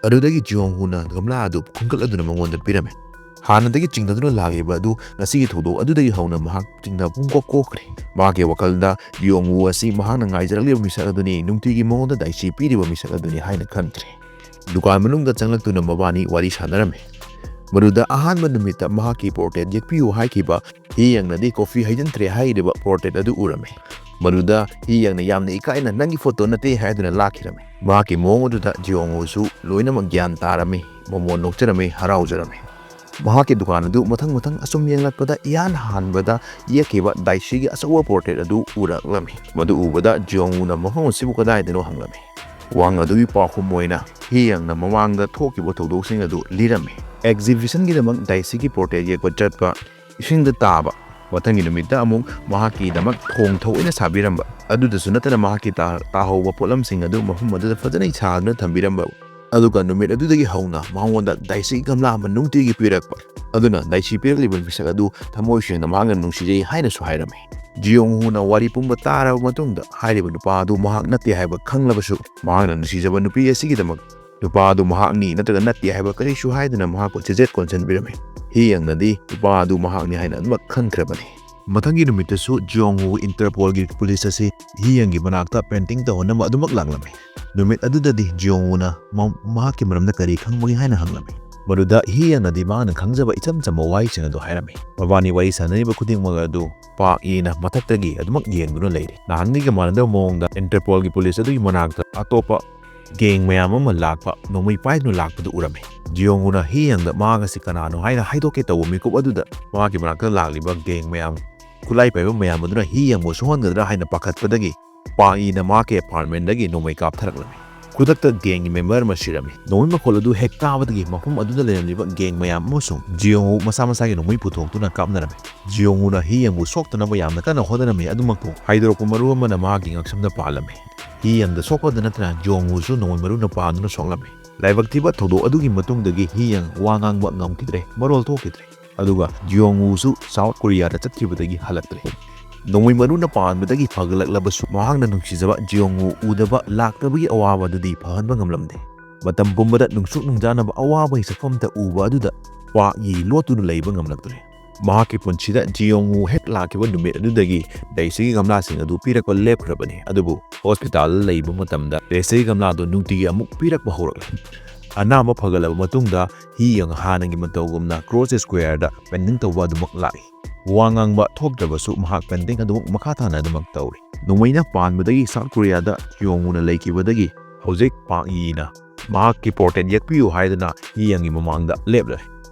ꯑꯗꯨꯗꯒꯤ ꯖꯤꯌꯣꯡ ꯍꯨꯅ ꯒꯝꯂꯥ ꯑꯗꯨ ꯈꯨꯟꯒꯠꯂꯗꯨꯅ ꯃꯉꯣꯟꯗ ꯄꯤꯔꯝꯃꯤ꯫ ꯍꯥꯟꯅꯗꯒꯤ ꯆꯤꯡꯅꯗꯨꯅ ꯂꯥꯛꯂꯤꯕ ꯑꯗꯨ ꯉꯁꯤꯒꯤ ꯊꯧꯗꯣꯛ ꯑꯗꯨꯗꯒꯤ ꯍꯧꯅ ꯃꯍꯥꯛ ꯆꯤꯡꯅꯐꯝ ꯀꯣꯛ ꯀꯣꯛꯈ꯭ꯔꯦ꯫ ꯃꯍꯥꯛꯀꯤ ꯋꯥꯈꯜꯗ ꯖꯤꯌꯣꯡ ꯋꯨ ꯑꯁꯤ ꯃꯍꯥꯛꯅ ꯉꯥꯏꯖꯔꯛꯂꯤꯕ ꯃꯤꯁꯛ ꯑꯗꯨꯅꯤ, ꯅꯨꯡꯇꯤꯒꯤ ꯃꯉꯣꯟꯗ ꯗꯥꯏꯁꯤ ꯄꯤꯔꯤꯕ ꯃꯤꯁꯛ ꯑꯗꯨꯅꯤ ꯍꯥꯏꯅ ꯈꯟꯈ꯭ꯔꯦ꯫ ꯗꯨꯀꯥꯟ ꯃꯅꯨꯡꯗ ꯆꯪꯂꯛꯇꯨꯅ ꯃꯕꯥꯅꯤ ꯋꯥꯔꯤ ꯁꯥꯟꯅꯔꯝꯃꯤ꯫ ꯃꯗꯨꯗ ꯑꯍꯥꯟꯕ ꯅꯨꯃꯤꯠꯇ ꯃꯍꯥꯛꯀꯤ ꯄꯣꯔꯇ꯭ꯔꯦꯠ ꯌꯦꯛꯄꯤꯌꯨ ꯍꯥꯏꯈꯤꯕ ꯍꯤ ꯌꯪꯅꯗꯤ ꯀꯣꯐꯤ ꯍꯩꯖꯤꯟꯈ꯭ꯔꯦ ꯍꯥꯏꯔꯤꯕ ꯄꯣꯔꯇ꯭ꯔꯦꯠ ꯑꯗꯨ ꯎꯔꯝꯃꯤ꯫ ꯃꯗꯨꯗ ꯍꯤ ꯌꯪꯅ ꯌꯥꯝꯅ ꯏꯀꯥꯏꯅ "ꯅꯪꯒꯤ ꯐꯣꯇꯣ ꯅꯠꯇꯦ" ꯍꯥꯏꯗꯨꯅ ꯂꯥꯛꯈꯤꯔꯝꯃꯤ꯫ ꯃꯍꯥꯛꯀꯤ ꯃꯑꯣꯡ ꯑꯗꯨꯗ ꯖꯤꯌꯣꯡ ꯋꯨꯁꯨ ꯂꯣꯏꯅꯃꯛ ꯒ꯭ꯌꯥꯟ ꯇꯥꯔꯝꯃꯤ, ꯃꯃꯣꯟ ꯅꯣꯛꯆꯔꯝꯃꯤ, ꯍꯔꯥꯎꯖꯔꯝꯃꯤ꯫ ꯃꯍꯥꯛꯀꯤ ꯗꯨꯀꯥꯟ ꯑꯗꯨ ꯃꯊꯪ ꯃꯊꯪ ꯑꯁꯨꯝ ꯌꯦꯡꯂꯛꯄꯗ ꯏꯍꯥꯟ ꯍꯥꯟꯕꯗ ꯌꯦꯛꯈꯤꯕ ꯗꯥꯏꯁꯤꯒꯤ ꯑꯆꯧꯕ ꯄꯣꯔꯇ꯭ꯔꯦꯠ ꯑꯗꯨ ꯎꯔꯛꯂꯝꯃꯤ꯫ ꯃꯗꯨ ꯎꯕꯗ ꯖꯤꯌꯣꯡ ꯋꯨꯅ ꯃꯐꯝ ꯑꯁꯤꯕꯨ ꯀꯗꯥꯏꯗꯅꯣ ꯍꯪꯂꯝꯃꯤ꯫ ꯋꯥꯍꯪ ꯑꯗꯨꯒꯤ ꯄꯥꯎꯈꯨꯝ ꯑꯣꯏꯅ ꯍꯤ ꯌꯪꯅ ꯃꯃꯥꯡꯗ ꯊꯣꯛꯈꯤꯕ ꯊꯧꯗꯣꯛꯁꯤꯡ ꯑꯗꯨ ꯂꯤꯔꯝꯃꯤ꯫ ꯑꯦꯛꯖꯤꯕꯤꯁꯟꯒꯤꯗꯃꯛ ꯗꯥꯏꯁꯤꯒꯤ ꯄꯣꯔꯇ꯭ꯔꯦꯠ ꯌꯦꯛꯄ ꯆꯠꯄ, ꯏꯁꯤꯡꯗ ꯇꯥꯕ, ꯃꯊꯪꯒꯤ ꯅꯨꯃꯤꯠꯇ ꯑꯃꯨꯛ ꯃꯍꯥꯛꯀꯤꯗꯃꯛ ꯊꯣꯡ ꯊꯑꯣꯏꯅ ꯁꯥꯕꯤꯔꯝꯕ, ꯑꯗꯨꯗꯁꯨ ꯅꯠꯇꯅ ꯃꯍꯥꯛꯀꯤ ꯇꯥ-, ꯇꯥꯍꯧꯕ ꯄꯣꯠꯂꯝꯁꯤꯡ ꯑꯗꯨ ꯃꯐꯝ ꯑꯗꯨꯗ ꯐꯖꯅ ꯁꯥꯗꯨꯅ ꯊꯝꯕꯤꯔꯝꯕ, ꯑꯗꯨꯒ ꯅꯨꯃꯤꯠ ꯑꯗꯨꯗꯒꯤ ꯍꯧꯅ ꯃꯉꯣꯟꯗ ꯗꯥꯏꯁꯤ ꯒꯝꯂꯥ ꯑꯃ ꯅꯨꯡꯇꯤꯒꯤ ꯄꯤꯔꯛꯄ, ꯑꯗꯨꯅ ꯗꯥꯏꯁꯤ ꯄꯤꯔꯛꯂꯤꯕ ꯃꯤꯁꯛ ꯑꯗꯨ ꯊꯃꯣꯏ ꯁꯦꯡꯅ ꯃꯍꯥꯛꯅ ꯅꯨꯡꯁꯤꯖꯩ ꯍꯥꯏꯅꯁꯨ ꯍꯥꯏꯔꯝꯃꯤ꯫ ꯖꯤꯌꯣꯡ ꯋꯨꯅ ꯋꯥꯔꯤ ꯄꯨꯝꯕ ꯇꯥꯔꯕ ꯃꯇꯨꯡꯗ ꯍꯥꯏꯔꯤꯕ ꯅꯨꯄꯥ ꯑꯗꯨ ꯃꯍꯥꯛ ꯅꯠꯇꯦ ꯍꯥꯏꯕ ꯈꯪꯂꯕꯁꯨ, ꯃꯍꯥꯛꯅ ꯅꯨꯡꯁꯤꯖꯕ ꯅꯨꯄꯤ ꯑꯁꯤꯒꯤꯗꯃꯛ ꯅꯨꯄꯥ ꯑꯗꯨ ꯃꯍꯥꯛꯅꯤ ꯅꯠꯇ꯭ꯔꯒ ꯅꯠꯇꯦ ꯍꯥꯏꯕ ꯀꯔꯤꯁꯨ ꯍꯥꯏꯗꯅ ꯃꯍꯥꯛꯄꯨ ꯆꯦꯖꯦꯠ ꯀꯣꯟꯁꯤꯟꯕꯤꯔꯝꯃꯤ꯫ ꯍꯤ ꯌꯪꯅꯗꯤ ꯅꯨꯄꯥ ꯑꯗꯨ ꯃꯍꯥꯛꯅꯤ ꯍꯥꯏꯅ ꯑꯗꯨꯃꯛ ꯈꯟꯈ꯭ꯔꯕꯅꯤ꯫ ꯃꯊꯪꯒꯤ ꯅꯨꯃꯤꯠꯇꯁꯨ ꯖꯤꯌꯣꯡ ꯋꯨ ꯏꯟꯇꯔꯄꯣꯜꯒꯤ ꯄꯨꯂꯤꯁ ꯑꯁꯤ ꯍꯤ ꯌꯪꯒꯤ ꯃꯅꯥꯛꯇ ꯄꯦꯟꯇꯤꯡ ꯇꯧꯍꯟꯅꯕ ꯑꯗꯨꯃꯛ ꯂꯥꯛꯂꯝꯃꯤ꯫ ꯅꯨꯃꯤꯠ ꯑꯗꯨꯗꯗꯤ ꯖꯤꯌꯣꯡ ꯋꯨꯅ ꯃ-, ꯃꯍꯥꯛꯀꯤ ꯃꯔꯝꯗ ꯀꯔꯤ ꯈꯪꯕꯒꯦ ꯍꯥꯏꯅ ꯍꯪꯂꯝꯃꯤ꯫ ꯃꯗꯨꯗ ꯍꯤ ꯌꯪꯅꯗꯤ ꯃꯍꯥꯛꯅ ꯈꯪꯖꯕ ꯏꯆꯝ ꯆꯝꯕ ꯋꯥꯍꯩꯁꯤꯡ ꯑꯗꯨ ꯍꯥꯏꯔꯝꯃꯤ꯫ ꯃꯕꯥꯅꯤ ꯋꯥꯔꯤ ꯁꯥꯟꯅꯔꯤꯕ ꯈꯨꯗꯤꯡꯃꯛ ꯑꯗꯨ ꯄꯥꯛ ꯌꯦꯅ ꯃꯊꯛꯇꯒꯤ ꯑꯗꯨꯃꯛ ꯌꯦꯡꯗꯨꯅ ꯂꯩꯔꯤ꯫ ꯅꯍꯥꯟꯒꯤꯒ ꯃꯥꯟꯅꯗꯕ ꯃꯑꯣꯡꯗ ꯏꯟꯇꯔꯄꯣꯜꯒꯤ ꯄꯨꯂꯤꯁ ꯑꯗꯨꯒꯤ ꯃꯅꯥꯛꯇ ꯑꯇꯣꯞꯄ ꯒꯦꯡ ꯃꯌꯥꯝ ꯑꯃ ꯂꯥꯛꯄ, ꯅꯣꯡꯃꯩ ꯄꯥꯏꯗꯨꯅ ꯂꯥꯛꯄꯗꯨ ꯎꯔꯝꯃꯤ꯫ ꯖꯤꯌꯣꯡ ꯋꯨꯅ ꯍꯤ ꯌꯪꯗ ꯃꯍꯥꯛ ꯑꯁꯤ ꯀꯅꯥꯅꯣ ꯍꯥꯏꯅ ꯍꯥꯏꯗꯣꯛꯀꯦ ꯇꯧꯕ ꯃꯤꯀꯨꯞ ꯑꯗꯨꯗ ꯃꯍꯥꯛꯀꯤ ꯃꯅꯥꯛꯇ ꯂꯥꯛꯂꯤꯕ ꯒꯦꯡ ꯃꯌꯥꯝ, ꯈꯨꯠꯂꯥꯏ ꯄꯥꯏꯕ ꯃꯌꯥꯝ ꯑꯗꯨꯅ ꯍꯤ ꯌꯪꯕꯨ ꯁꯣꯛꯍꯟꯒꯗ꯭ꯔꯥ ꯍꯥꯏꯅ ꯄꯥꯈꯠꯄꯗꯒꯤ ꯄꯥꯛ ꯌꯦꯅ ꯃꯍꯥꯛꯀꯤ ꯑꯦꯄꯥꯔꯠꯃꯦꯟꯗꯒꯤ ꯅꯣꯡꯃꯩ ꯀꯥꯞꯊꯔꯛꯂꯝꯃꯤ꯫ ꯈꯨꯗꯛꯇ ꯒꯦꯡꯒꯤ ꯃꯦꯝꯕꯔ ꯑꯃ ꯁꯤꯔꯝꯃꯤ꯫ ꯅꯣꯡꯃꯩ ꯃꯈꯣꯜ ꯑꯗꯨ ꯍꯦꯛ ꯇꯥꯕꯗꯒꯤ ꯃꯐꯝ ꯑꯗꯨꯗ ꯂꯩꯔꯝꯂꯤꯕ ꯒꯦꯡ ꯃꯌꯥꯝ ꯑꯃꯁꯨꯡ ꯖꯤꯌꯣꯡ ꯋꯨ ꯃꯁꯥ ꯃꯁꯥꯒꯤ ꯅꯣꯡꯃꯩ ꯄꯨꯊꯣꯛꯇꯨꯅ ꯀꯥꯞꯅꯔꯝꯃꯤ꯫ ꯖꯤꯌꯣꯡ ꯋꯨꯅ ꯍꯤ ꯌꯪꯕꯨ ꯁꯣꯛꯇꯅꯕ ꯌꯥꯝꯅ ꯀꯟꯅ ꯍꯣꯠꯅꯔꯝꯃꯤ, ꯑꯗꯨꯃꯛꯄꯨ ꯍꯥꯏꯗꯣꯔꯛꯄ ꯃꯔꯨ ꯑꯃꯅ ꯃꯍꯥꯛꯀꯤ ꯉꯛꯁꯝꯗ ꯄꯥꯜꯂꯝꯃꯤ꯫ ꯍꯤ ꯌꯪꯗ ꯁꯣꯛꯄꯗ ꯅꯠꯇꯅ ꯖꯤꯌꯣꯡ ꯋꯨꯁꯨ ꯅꯣꯡꯃꯩ ꯃꯔꯨꯅ ꯄꯥꯟꯗꯨꯅ ꯁꯣꯛꯂꯝꯃꯤ꯫ ꯂꯥꯏꯕꯛ ꯊꯤꯕ ꯊꯧꯗꯣꯛ ꯑꯗꯨꯒꯤ ꯃꯇꯨꯡꯗꯒꯤ ꯍꯤ ꯌꯪ ꯋꯥ ꯉꯥꯡꯕ ꯉꯝꯈꯤꯗ꯭ꯔꯦ, ꯃꯔꯣꯜ ꯊꯣꯛꯈꯤꯗ꯭ꯔꯦ꯫ ꯑꯗꯨꯒ ꯖꯤꯌꯣꯡ ꯋꯨꯁꯨ ꯁꯥꯎꯠ ꯀꯣꯔꯤꯌꯥꯗ ꯆꯠꯈꯤꯕꯗꯒꯤ ꯍꯜꯂꯛꯇ꯭ꯔꯦ꯫ ꯅꯣꯡꯃꯩ ꯃꯔꯨꯅ ꯄꯥꯟꯕꯗꯒꯤ ꯐꯒꯠꯂꯛꯂꯕꯁꯨ, ꯃꯍꯥꯛꯅ ꯅꯨꯡꯁꯤꯖꯕ ꯖꯤꯌꯣꯡ ꯋꯨ ꯎꯗꯕ ꯂꯥꯛꯇꯕꯒꯤ ꯑꯋꯥꯕ ꯑꯗꯨꯗꯤ ꯐꯍꯟꯕ ꯉꯝꯂꯝꯗꯦ꯫ ꯃꯇꯝ ꯄꯨꯝꯕꯗ ꯅꯨꯡꯁꯨꯛ ꯅꯨꯡꯖꯥꯅꯕ ꯑꯋꯥꯕꯒꯤ ꯁꯛꯐꯝꯇ ꯎꯕ ꯑꯗꯨꯗ ꯄꯥꯛ ꯌꯤ ꯂꯣꯠꯇꯨꯅ ꯂꯩꯕ ꯉꯝꯂꯛꯇ꯭ꯔꯦ꯫ ꯃꯍꯥꯛꯀꯤ ꯄꯨꯟꯁꯤꯗ ꯖꯤꯌꯣꯡ ꯋꯨ ꯍꯦꯛ ꯂꯥꯛꯈꯤꯕ ꯅꯨꯃꯤꯠ ꯑꯗꯨꯗꯒꯤ ꯂꯩꯁꯤꯒꯤ ꯒꯝꯂꯥꯁꯤꯡ ꯑꯗꯨ ꯄꯤꯔꯛꯄ ꯂꯦꯞꯈ꯭ꯔꯕꯅꯤ꯫ ꯑꯗꯨꯕꯨ ꯍꯣꯁꯄꯤꯇꯥꯜꯗ ꯂꯩꯕ ꯃꯇꯝꯗ ꯂꯩꯁꯤꯒꯤ ꯒꯝꯂꯥꯗꯨ ꯅꯨꯡꯇꯤꯒꯤ ꯑꯃꯨꯛ ꯄꯤꯔꯛꯄ ꯍꯧꯔꯛꯂꯦ꯫ ꯑꯅꯥꯕ ꯐꯒꯠꯂꯕ ꯃꯇꯨꯡꯗ ꯍꯤ ꯌꯪ ꯍꯥꯟꯅꯒꯤ ꯃꯇꯧꯒꯨꯝꯅ ꯀ꯭ꯔꯣꯁ ꯁ꯭ꯀ꯭ꯋꯦꯔꯗ ꯄꯦꯟꯇꯤꯡ ꯇꯧꯕ ꯑꯗꯨꯃꯛ ꯂꯥꯛꯏ꯫ ꯋꯥ ꯉꯥꯡꯕ ꯊꯣꯛꯇ꯭ꯔꯕꯁꯨ ꯃꯍꯥꯛ ꯄꯦꯟꯇꯤꯡ ꯑꯗꯨꯃꯛ ꯃꯈꯥ ꯇꯥꯅ ꯑꯗꯨꯃꯛ ꯇꯧꯔꯤ꯫ ꯅꯣꯡꯃꯩꯅ ꯄꯥꯟꯕꯗꯒꯤ ꯁꯥꯎꯠ ꯀꯣꯔꯤꯌꯥꯗ ꯖꯤꯌꯣꯡ ꯋꯨꯅ ꯂꯩꯈꯤꯕꯗꯒꯤ ꯍꯧꯖꯤꯛ ꯄꯥꯛ ꯌꯤꯅ ꯃꯍꯥꯛꯀꯤ ꯄꯣꯔꯇ꯭ꯔꯦꯠ ꯌꯦꯛꯄꯤꯌꯨ ꯍꯥꯏꯗꯨꯅ ꯍꯤ ꯌꯪꯒꯤ ꯃꯃꯥꯡꯗ ꯂꯦꯞꯂꯦ꯫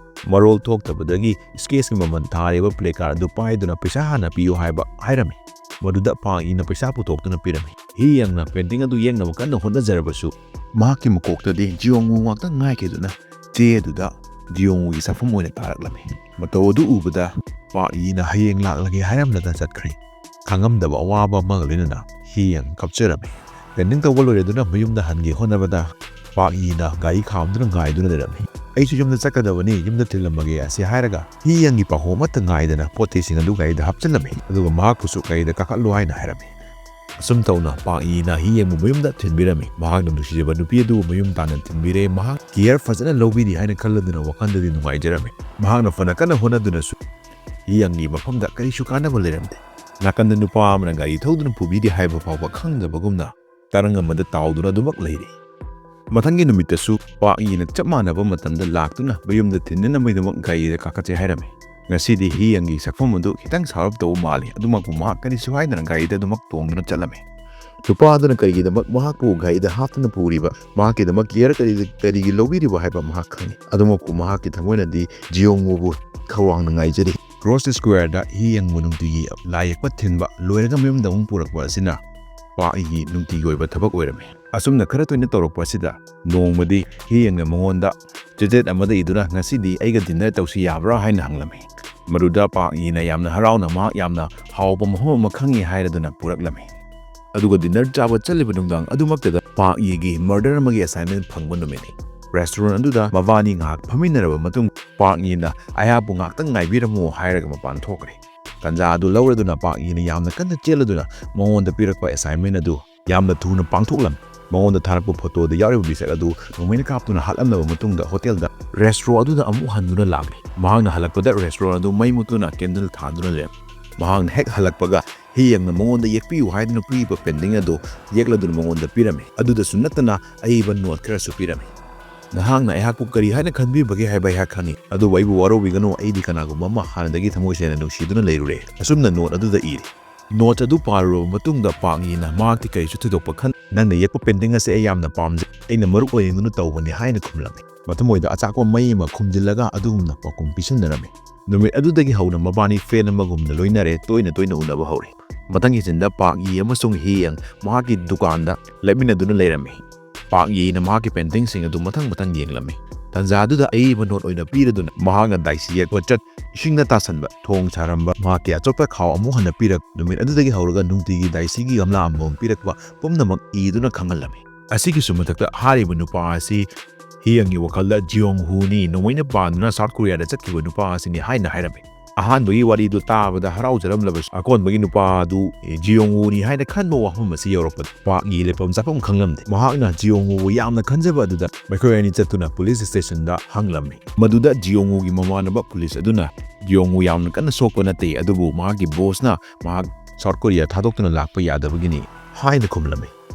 ꯃꯔꯣꯜ ꯊꯣꯛꯇꯕꯗꯒꯤ ꯁ꯭ꯀꯦꯠꯁꯀꯤ ꯃꯃꯜ ꯊꯥꯔꯤꯕ ꯄ꯭ꯂꯦ ꯀꯥꯔꯗ ꯑꯗꯨ ꯄꯥꯏꯗꯨꯅ ꯄꯩꯁꯥ ꯍꯥꯟꯅ ꯄꯤꯌꯨ ꯍꯥꯏꯕ ꯍꯥꯏꯔꯝꯃꯤ꯫ ꯃꯗꯨꯗ ꯄꯥꯛ ꯌꯤꯅ ꯄꯩꯁꯥ ꯄꯨꯊꯣꯛꯇꯨꯅ ꯄꯤꯔꯝꯃꯤ꯫ ꯍꯤ ꯌꯪꯅ ꯄꯦꯟꯇꯤꯡ ꯑꯗꯨ ꯌꯦꯛꯅꯕ ꯀꯟꯅ ꯍꯣꯠꯅꯖꯔꯕꯁꯨ ꯃꯍꯥꯛꯀꯤ ꯃꯀꯣꯛꯇꯗꯤ ꯖꯤꯌꯣꯡ ꯋꯨ ꯉꯥꯛꯇ ꯉꯥꯏꯈꯤꯗꯨꯅ ꯆꯦ ꯑꯗꯨꯗ ꯖꯤꯌꯣꯡ ꯋꯨꯒꯤ ꯁꯛꯐꯝ ꯑꯣꯏꯅ ꯇꯥꯔꯛꯂꯝꯃꯤ꯫ ꯃꯇꯧ ꯑꯗꯨ ꯎꯕꯗ ꯄꯥꯛ ꯌꯤꯅ ꯍꯌꯦꯡ ꯂꯥꯛꯂꯒꯦ ꯍꯥꯏꯔꯝꯂꯒ ꯆꯠꯈ꯭ꯔꯦ꯫ ꯈꯥꯡꯉꯝꯗꯕ ꯑꯋꯥꯕ ꯑꯃꯒ ꯂꯣꯏꯅꯅ ꯍꯤ ꯌꯪ ꯀꯞꯆꯔꯝꯃꯤ꯫ ꯄꯦꯟꯇꯤꯡ ꯇꯧꯕ ꯂꯣꯏꯔꯗꯨꯅ ꯃꯌꯨꯝꯗ ꯍꯟꯒꯦ ꯍꯣꯠꯅꯕꯗ ꯄꯥꯛ ꯌꯤꯅ ꯒꯥꯔꯤ ꯈꯥꯝꯗꯨꯅ ꯉꯥꯏꯗꯨꯅ ꯂꯩꯔꯝꯃꯤ꯫ "ꯑꯩꯁꯨ ꯌꯨꯝꯗ ꯆꯠꯀꯗꯕꯅꯤ, ꯌꯨꯝꯗ ꯊꯤꯜꯂꯝꯃꯒꯦ" ꯑꯁꯤ ꯍꯥꯏꯔꯒ ꯍꯤ ꯌꯪꯒꯤ ꯄꯥꯈꯣꯡ ꯑꯃꯠꯇ ꯉꯥꯏꯗꯅ ꯄꯣꯠ ꯆꯩꯁꯤꯡ ꯑꯗꯨ ꯒꯥꯔꯤꯗ ꯍꯥꯞꯆꯤꯜꯂꯝꯃꯤ꯫ ꯑꯗꯨꯒ ꯃꯍꯥꯛꯄꯨꯁꯨ ꯒꯥꯔꯤꯗ ꯀꯥꯈꯠꯂꯨ ꯍꯥꯏꯅ ꯍꯥꯏꯔꯝꯃꯤ꯫ ꯑꯁꯨꯝ ꯇꯧꯅ ꯄꯥꯛ ꯌꯤꯅ ꯍꯤ ꯌꯪꯕꯨ ꯃꯌꯨꯝꯗ ꯊꯤꯟꯕꯤꯔꯝꯃꯤ꯫ ꯃꯍꯥꯛꯅ ꯅꯨꯡꯁꯤꯖꯕ ꯅꯨꯄꯤ ꯑꯗꯨꯕꯨ ꯃꯌꯨꯝ ꯇꯥꯟꯅ ꯊꯤꯟꯕꯤꯔꯦ꯫ ꯃꯍꯥꯛ ꯀꯤꯌꯔ ꯐꯖꯅ ꯂꯧꯕꯤꯔꯤ ꯍꯥꯏꯅ ꯈꯜꯂꯗꯨꯅ ꯋꯥꯈꯜꯗꯗꯤ ꯅꯨꯡꯉꯥꯏꯖꯔꯝꯃꯤ꯫ ꯃꯍꯥꯛꯅ ꯐꯅ ꯀꯟꯅ ꯍꯣꯠꯅꯗꯨꯅꯁꯨ ꯍꯤ ꯌꯪꯒꯤ ꯃꯐꯝꯗ ꯀꯔꯤꯁꯨ ꯀꯥꯟꯅꯕ ꯂꯩꯔꯝꯗꯦ꯫ ꯅꯥꯀꯟꯗ ꯅꯨꯄꯥ ꯑꯃꯅ ꯒꯥꯔꯤ ꯊꯧꯗꯨꯅ ꯄꯨꯕꯤꯔꯤ ꯍꯥꯏꯕ ꯐꯥꯎꯕ ꯈꯪꯗꯕꯒꯨꯝꯅ ꯇꯔꯪ ꯑꯃꯗ ꯇꯥꯎꯗꯨꯅ ꯑꯗꯨꯃꯛ ꯂꯩꯔꯤ꯫ ꯃꯊꯪꯒꯤ ꯅꯨꯃꯤꯠꯇꯁꯨ ꯄꯥꯛ ꯌꯤꯅ ꯆꯞ ꯃꯥꯟꯅꯕ ꯃꯇꯝꯗ ꯂꯥꯛꯇꯨꯅ ꯃꯌꯨꯝꯗ ꯊꯤꯟꯅꯅꯕꯒꯤꯗꯃꯛ ꯒꯥꯔꯤꯗ ꯀꯥꯈꯠꯁꯦ ꯍꯥꯏꯔꯝꯃꯤ꯫ ꯉꯁꯤꯗꯤ ꯍꯤ ꯌꯪꯒꯤ ꯁꯛꯐꯝ ꯑꯗꯨ ꯈꯤꯇꯪ ꯁꯥꯎꯔꯞ ꯇꯧꯕ ꯃꯥꯜꯂꯤ꯫ ꯑꯗꯨꯃꯛꯄꯨ ꯃꯍꯥꯛ ꯀꯔꯤꯁꯨ ꯍꯥꯏꯗꯅ ꯒꯥꯔꯤꯗ ꯑꯗꯨꯃꯛ ꯇꯣꯡꯗꯨꯅ ꯆꯠꯂꯝꯃꯤ꯫ ꯅꯨꯄꯥ ꯑꯗꯨꯅ ꯀꯔꯤꯒꯤꯗꯃꯛ ꯃꯍꯥꯛꯄꯨ ꯒꯥꯔꯤꯗ ꯍꯥꯞꯇꯨꯅ ꯄꯨꯔꯤꯕ, ꯃꯍꯥꯛꯀꯤꯗꯃꯛ ꯀꯤꯌꯔ ꯀꯔꯤ, ꯀꯔꯤꯒꯤ ꯂꯧꯕꯤꯔꯤꯕ ꯍꯥꯏꯕ ꯃꯍꯥꯛ ꯈꯪꯏ꯫ ꯑꯗꯨꯃꯛꯄꯨ ꯃꯍꯥꯛꯀꯤ ꯊꯃꯣꯏꯅꯗꯤ ꯖꯤꯌꯣꯡ ꯋꯨꯕꯨ ꯈꯧꯔꯥꯡꯅ ꯉꯥꯏꯖꯔꯤ꯫ ꯀ꯭ꯔꯣꯁ ꯁ꯭ꯀ꯭ꯋꯦꯔꯗ ꯍꯤ ꯌꯪꯕꯨ ꯅꯨꯡꯇꯤꯒꯤ ꯂꯥꯏ ꯌꯦꯛꯄ ꯊꯤꯟꯕ ꯂꯣꯏꯔꯒ ꯃꯌꯨꯝꯗ ꯑꯃꯨꯛ ꯄꯨꯔꯛꯄ ꯑꯁꯤꯅ ꯄꯥꯛ ꯌꯤꯒꯤ ꯅꯨꯡꯇꯤꯒꯤ ꯑꯣꯏꯕ ꯊꯕꯛ ꯑꯣꯏꯔꯝꯃꯤ꯫ ꯑꯁꯨꯝꯅ ꯈꯔ ꯇꯣꯏꯅ ꯇꯧꯔꯛꯄ ꯑꯁꯤꯗ ꯅꯣꯡꯃꯗꯤ ꯍꯤ ꯌꯪꯅ ꯃꯉꯣꯟꯗ ꯆꯦꯆꯦꯠ ꯑꯃꯗ ꯏꯗꯨꯅ, "ꯉꯁꯤꯗꯤ ꯑꯩꯒ ꯗꯤꯟꯅꯔ ꯇꯧꯁꯤ ꯌꯥꯕ꯭ꯔꯥ?" ꯍꯥꯏꯅ ꯍꯪꯂꯝꯃꯤ꯫ ꯃꯗꯨꯗ ꯄꯥꯛ ꯌꯤꯅ ꯌꯥꯝꯅ ꯍꯔꯥꯎꯅ ꯃꯍꯥꯛ ꯌꯥꯝꯅ ꯍꯥꯎꯕ ꯃꯐꯝ ꯑꯃ ꯈꯪꯏ ꯍꯥꯏꯔꯗꯨꯅ ꯄꯨꯔꯛꯂꯝꯃꯤ꯫ ꯑꯗꯨꯒ ꯗꯤꯟꯅꯔ ꯆꯥꯕ ꯆꯠꯂꯤꯕ ꯅꯨꯡꯗꯥꯡ ꯑꯗꯨꯃꯛꯇꯗ ꯄꯥꯛ ꯌꯤꯒꯤ ꯃꯔꯗꯔ ꯑꯃꯒꯤ ꯑꯦꯁꯥꯏꯟꯃꯦꯟ ꯐꯪꯕ ꯅꯨꯃꯤꯠꯅꯤ꯫ ꯔꯦꯁꯇꯨꯔꯦꯟ ꯑꯗꯨꯗ ꯃꯕꯥꯅꯤ ꯉꯥꯏꯍꯥꯛ ꯐꯝꯃꯤꯟꯅꯔꯕ ꯃꯇꯨꯡ ꯄꯥꯛ ꯌꯤꯅ "ꯑꯩꯍꯥꯛꯄꯨ ꯉꯥꯏꯍꯥꯛꯇꯪ ꯉꯥꯏꯕꯤꯔꯝꯃꯨ" ꯍꯥꯏꯔꯒ ꯃꯄꯥꯟ ꯊꯣꯛꯈ꯭ꯔꯦ꯫ ꯇꯥꯟꯖꯥ ꯑꯗꯨ ꯂꯧꯔꯗꯨꯅ ꯄꯥꯛ ꯌꯤꯅ ꯌꯥꯝꯅ ꯀꯟꯅ ꯆꯦꯜꯂꯗꯨꯅ ꯃꯉꯣꯟꯗ ꯄꯤꯔꯛꯄ ꯑꯦꯁꯥꯏꯟꯃꯦꯟ ꯑꯗꯨ ꯌꯥꯝꯅ ꯊꯨꯅ ꯄꯥꯡꯊꯣꯛꯂꯝꯃꯤ꯫ ꯃꯉꯣꯟꯗ ꯊꯥꯔꯛꯄ ꯐꯣꯇꯣꯗ ꯌꯥꯎꯔꯤꯕ ꯃꯤꯁꯛ ꯑꯗꯨ ꯅꯣꯡꯃꯩꯅ ꯀꯥꯞꯇꯨꯅ ꯍꯥꯠꯂꯝꯂꯕ ꯃꯇꯨꯡꯗ ꯍꯣꯇꯦꯜꯗ ꯔꯦꯁꯇ꯭ꯔꯣ ꯑꯗꯨꯗ ꯑꯃꯨꯛ ꯍꯟꯗꯨꯅ ꯂꯥꯛꯂꯤ꯫ ꯃꯍꯥꯛꯅ ꯍꯜꯂꯛꯄꯗ ꯔꯦꯁꯇ꯭ꯔꯣ ꯑꯗꯨ ꯃꯩ ꯃꯨꯠꯇꯨꯅ ꯀꯦꯟꯗꯜ ꯊꯥꯟꯗꯨꯅ ꯂꯩꯔꯝꯃꯤ꯫ ꯃꯍꯥꯛꯅ ꯍꯦꯛ ꯍꯜꯂꯛꯄꯒ ꯍꯤ ꯌꯪꯅ ꯃꯉꯣꯟꯗ ꯌꯦꯛꯄꯤꯌꯨ ꯍꯥꯏꯗꯨꯅ ꯄꯤꯔꯤꯕ ꯄꯦꯟꯇꯤꯡ ꯑꯗꯨ ꯌꯦꯛꯂꯗꯨꯅ ꯃꯉꯣꯟꯗ ꯄꯤꯔꯝꯃꯤ꯫ ꯑꯗꯨꯗꯁꯨ ꯅꯠꯇꯅ ꯑꯏꯕ ꯅꯣꯠ ꯈꯔꯁꯨ ꯄꯤꯔꯝꯃꯤ꯫ "ꯅꯍꯥꯛꯅ ꯑꯩꯍꯥꯛꯄꯨ ꯀꯔꯤ ꯍꯥꯏꯅ ꯈꯟꯕꯤꯕꯒꯦ ꯍꯥꯏꯕ ꯑꯩꯍꯥꯛ ꯈꯪꯏ, ꯑꯗꯨꯕꯨ ꯑꯩꯕꯨ ꯋꯥꯔꯧꯕꯤꯒꯅꯨ, ꯑꯩꯗꯤ ꯀꯅꯥꯒꯨꯝꯕ ꯑꯃ ꯍꯥꯟꯅꯗꯒꯤ ꯊꯃꯣꯏ ꯁꯦꯡꯅ ꯅꯨꯡꯁꯤꯗꯨꯅ ꯂꯩꯔꯨꯔꯦ" ꯑꯁꯨꯝꯅ ꯅꯣꯠ ꯑꯗꯨꯗ ꯏꯔꯤ꯫ ꯅꯣꯠ ꯑꯗꯨ ꯄꯥꯔꯨꯔꯕ ꯃꯇꯨꯡꯗ ꯄꯥꯛ ꯌꯤꯅ ꯃꯍꯥꯛꯇꯤ ꯀꯔꯤꯁꯨ ꯊꯣꯏꯗꯣꯛꯄ ꯈꯟ, "ꯅꯪꯅ ꯌꯦꯛꯄ ꯄꯦꯟꯇꯤꯡ ꯑꯁꯦ ꯑꯩ ꯌꯥꯝꯅ ꯄꯥꯝꯖꯩ, ꯑꯩꯅ ꯃꯔꯨꯞ ꯑꯣꯏꯅꯤꯡꯗꯨꯅ ꯇꯧꯕꯅꯤ" ꯍꯥꯏꯅ ꯈꯨꯝꯂꯝꯃꯤ꯫ ꯃꯊꯃꯣꯏꯗ ꯑꯆꯥꯛꯄ ꯃꯩ ꯑꯃ ꯈꯨꯝꯖꯤꯜꯂꯒ ꯑꯗꯨꯒꯨꯝꯅ ꯄꯥꯎꯈꯨꯝ ꯄꯤꯁꯤꯟꯅꯔꯝꯃꯤ꯫ ꯅꯨꯃꯤꯠ ꯑꯗꯨꯗꯒꯤ ꯍꯧꯅ ꯃꯕꯥꯅꯤ ꯐ꯭ꯔꯦꯟ ꯑꯃꯒꯨꯝꯅ ꯂꯣꯏꯅꯔꯦ, ꯇꯣꯏꯅ ꯇꯣꯏꯅ ꯎꯅꯕ ꯍꯧꯔꯦ꯫ ꯃꯊꯪꯒꯤ ꯁꯤꯟꯗ ꯄꯥꯛ ꯌꯤ ꯑꯃꯁꯨꯡ ꯍꯤ ꯌꯪ ꯃꯍꯥꯛꯀꯤ ꯗꯨꯀꯥꯟꯗ ꯂꯦꯞꯃꯤꯟꯅꯗꯨꯅ ꯂꯩꯔꯝꯃꯤ꯫ ꯄꯥꯛ ꯌꯤꯅ ꯃꯍꯥꯛꯀꯤ ꯄꯦꯟꯇꯤꯡꯁꯤꯡ ꯑꯗꯨ ꯃꯊꯪ ꯃꯊꯪ ꯌꯦꯡꯂꯝꯃꯤ꯫ ꯇꯟꯖꯥ ꯑꯗꯨꯗ ꯑꯏꯕ ꯅꯣꯠ ꯑꯣꯏꯅ ꯄꯤꯔꯗꯨꯅ ꯃꯍꯥꯛꯅ ꯗꯥꯏꯁꯤ ꯌꯦꯛꯄ ꯆꯠ, ꯏꯁꯤꯡꯅ ꯇꯥꯁꯟꯕ, ꯊꯣꯡ ꯁꯥꯔꯝꯕ, ꯃꯍꯥꯛꯀꯤ ꯑꯆꯣꯠꯄ ꯈꯥꯎ ꯑꯃꯨꯛ ꯍꯟꯅ ꯄꯤꯔꯛ, ꯅꯨꯃꯤꯠ ꯑꯗꯨꯗꯒꯤ ꯍꯧꯔꯒ ꯅꯨꯡꯇꯤꯒꯤ ꯗꯥꯏꯁꯤꯒꯤ ꯒꯝꯂꯥ ꯑꯃꯃꯝ ꯄꯤꯔꯛꯄ ꯄꯨꯝꯅꯃꯛ ꯏꯗꯨꯅ ꯈꯪꯍꯜꯂꯝꯃꯤ꯫ ꯑꯁꯤꯒꯤꯁꯨ ꯃꯊꯛꯇ ꯍꯥꯏꯔꯤꯕ ꯅꯨꯄꯥ ꯑꯁꯤ ꯍꯤ ꯌꯪꯒꯤ ꯋꯥꯈꯜꯗ ꯖꯤꯌꯣꯡ ꯍꯨꯅꯤ, ꯅꯣꯡꯃꯩꯅ ꯄꯥꯟꯗꯨꯅ ꯁꯥꯎꯠ ꯀꯣꯔꯤꯌꯥꯗ ꯆꯠꯈꯤꯕ ꯅꯨꯄꯥ ꯑꯁꯤꯅꯤ ꯍꯥꯏꯅ ꯍꯥꯏꯔꯝꯃꯤ꯫ ꯑꯍꯥꯟꯕꯒꯤ ꯋꯥꯔꯤꯗꯨ ꯇꯥꯕꯗ ꯍꯔꯥꯎꯖꯔꯝꯂꯕꯁꯨ, ꯑꯀꯣꯟꯕꯒꯤ ꯅꯨꯄꯥ ꯑꯗꯨ ꯖꯤꯌꯣꯡ ꯋꯨꯅꯤ ꯍꯥꯏꯅ ꯈꯟꯕ ꯋꯥꯐꯝ ꯑꯁꯤ ꯌꯧꯔꯛꯄꯗ ꯄꯥꯛ ꯌꯤ ꯂꯩꯐꯝ ꯆꯥꯐꯝ ꯈꯪꯂꯝꯗꯦ꯫ ꯃꯍꯥꯛꯅ ꯖꯤꯌꯣꯡ ꯋꯨꯕꯨ ꯌꯥꯝꯅ ꯈꯟꯖꯕ ꯑꯗꯨꯗ ꯃꯈꯣꯏ ꯑꯅꯤ ꯆꯠꯇꯨꯅ ꯄꯨꯂꯤꯁ ꯁ꯭ꯇꯦꯁꯟꯗ ꯍꯪꯂꯝꯃꯤ꯫ ꯃꯗꯨꯗ ꯖꯤꯌꯣꯡ ꯋꯨꯒꯤ ꯃꯃꯥꯟꯅꯕ ꯄꯨꯂꯤꯁ ꯑꯗꯨꯅ, "ꯖꯤꯌꯣꯡ ꯋꯨ ꯌꯥꯝꯅ ꯀꯟꯅ ꯁꯣꯛꯄ ꯅꯠꯇꯦ, ꯑꯗꯨꯕꯨ ꯃꯍꯥꯛꯀꯤ ꯕꯣꯁꯅ ꯃꯍꯥꯛ ꯁꯥꯎꯠ ꯀꯣꯔꯤꯌꯥ ꯊꯥꯗꯣꯛꯇꯨꯅ ꯂꯥꯛꯄ ꯌꯥꯗꯕꯒꯤꯅꯤ" ꯍꯥꯏꯅ ꯈꯨꯝꯂꯝꯃꯤ꯫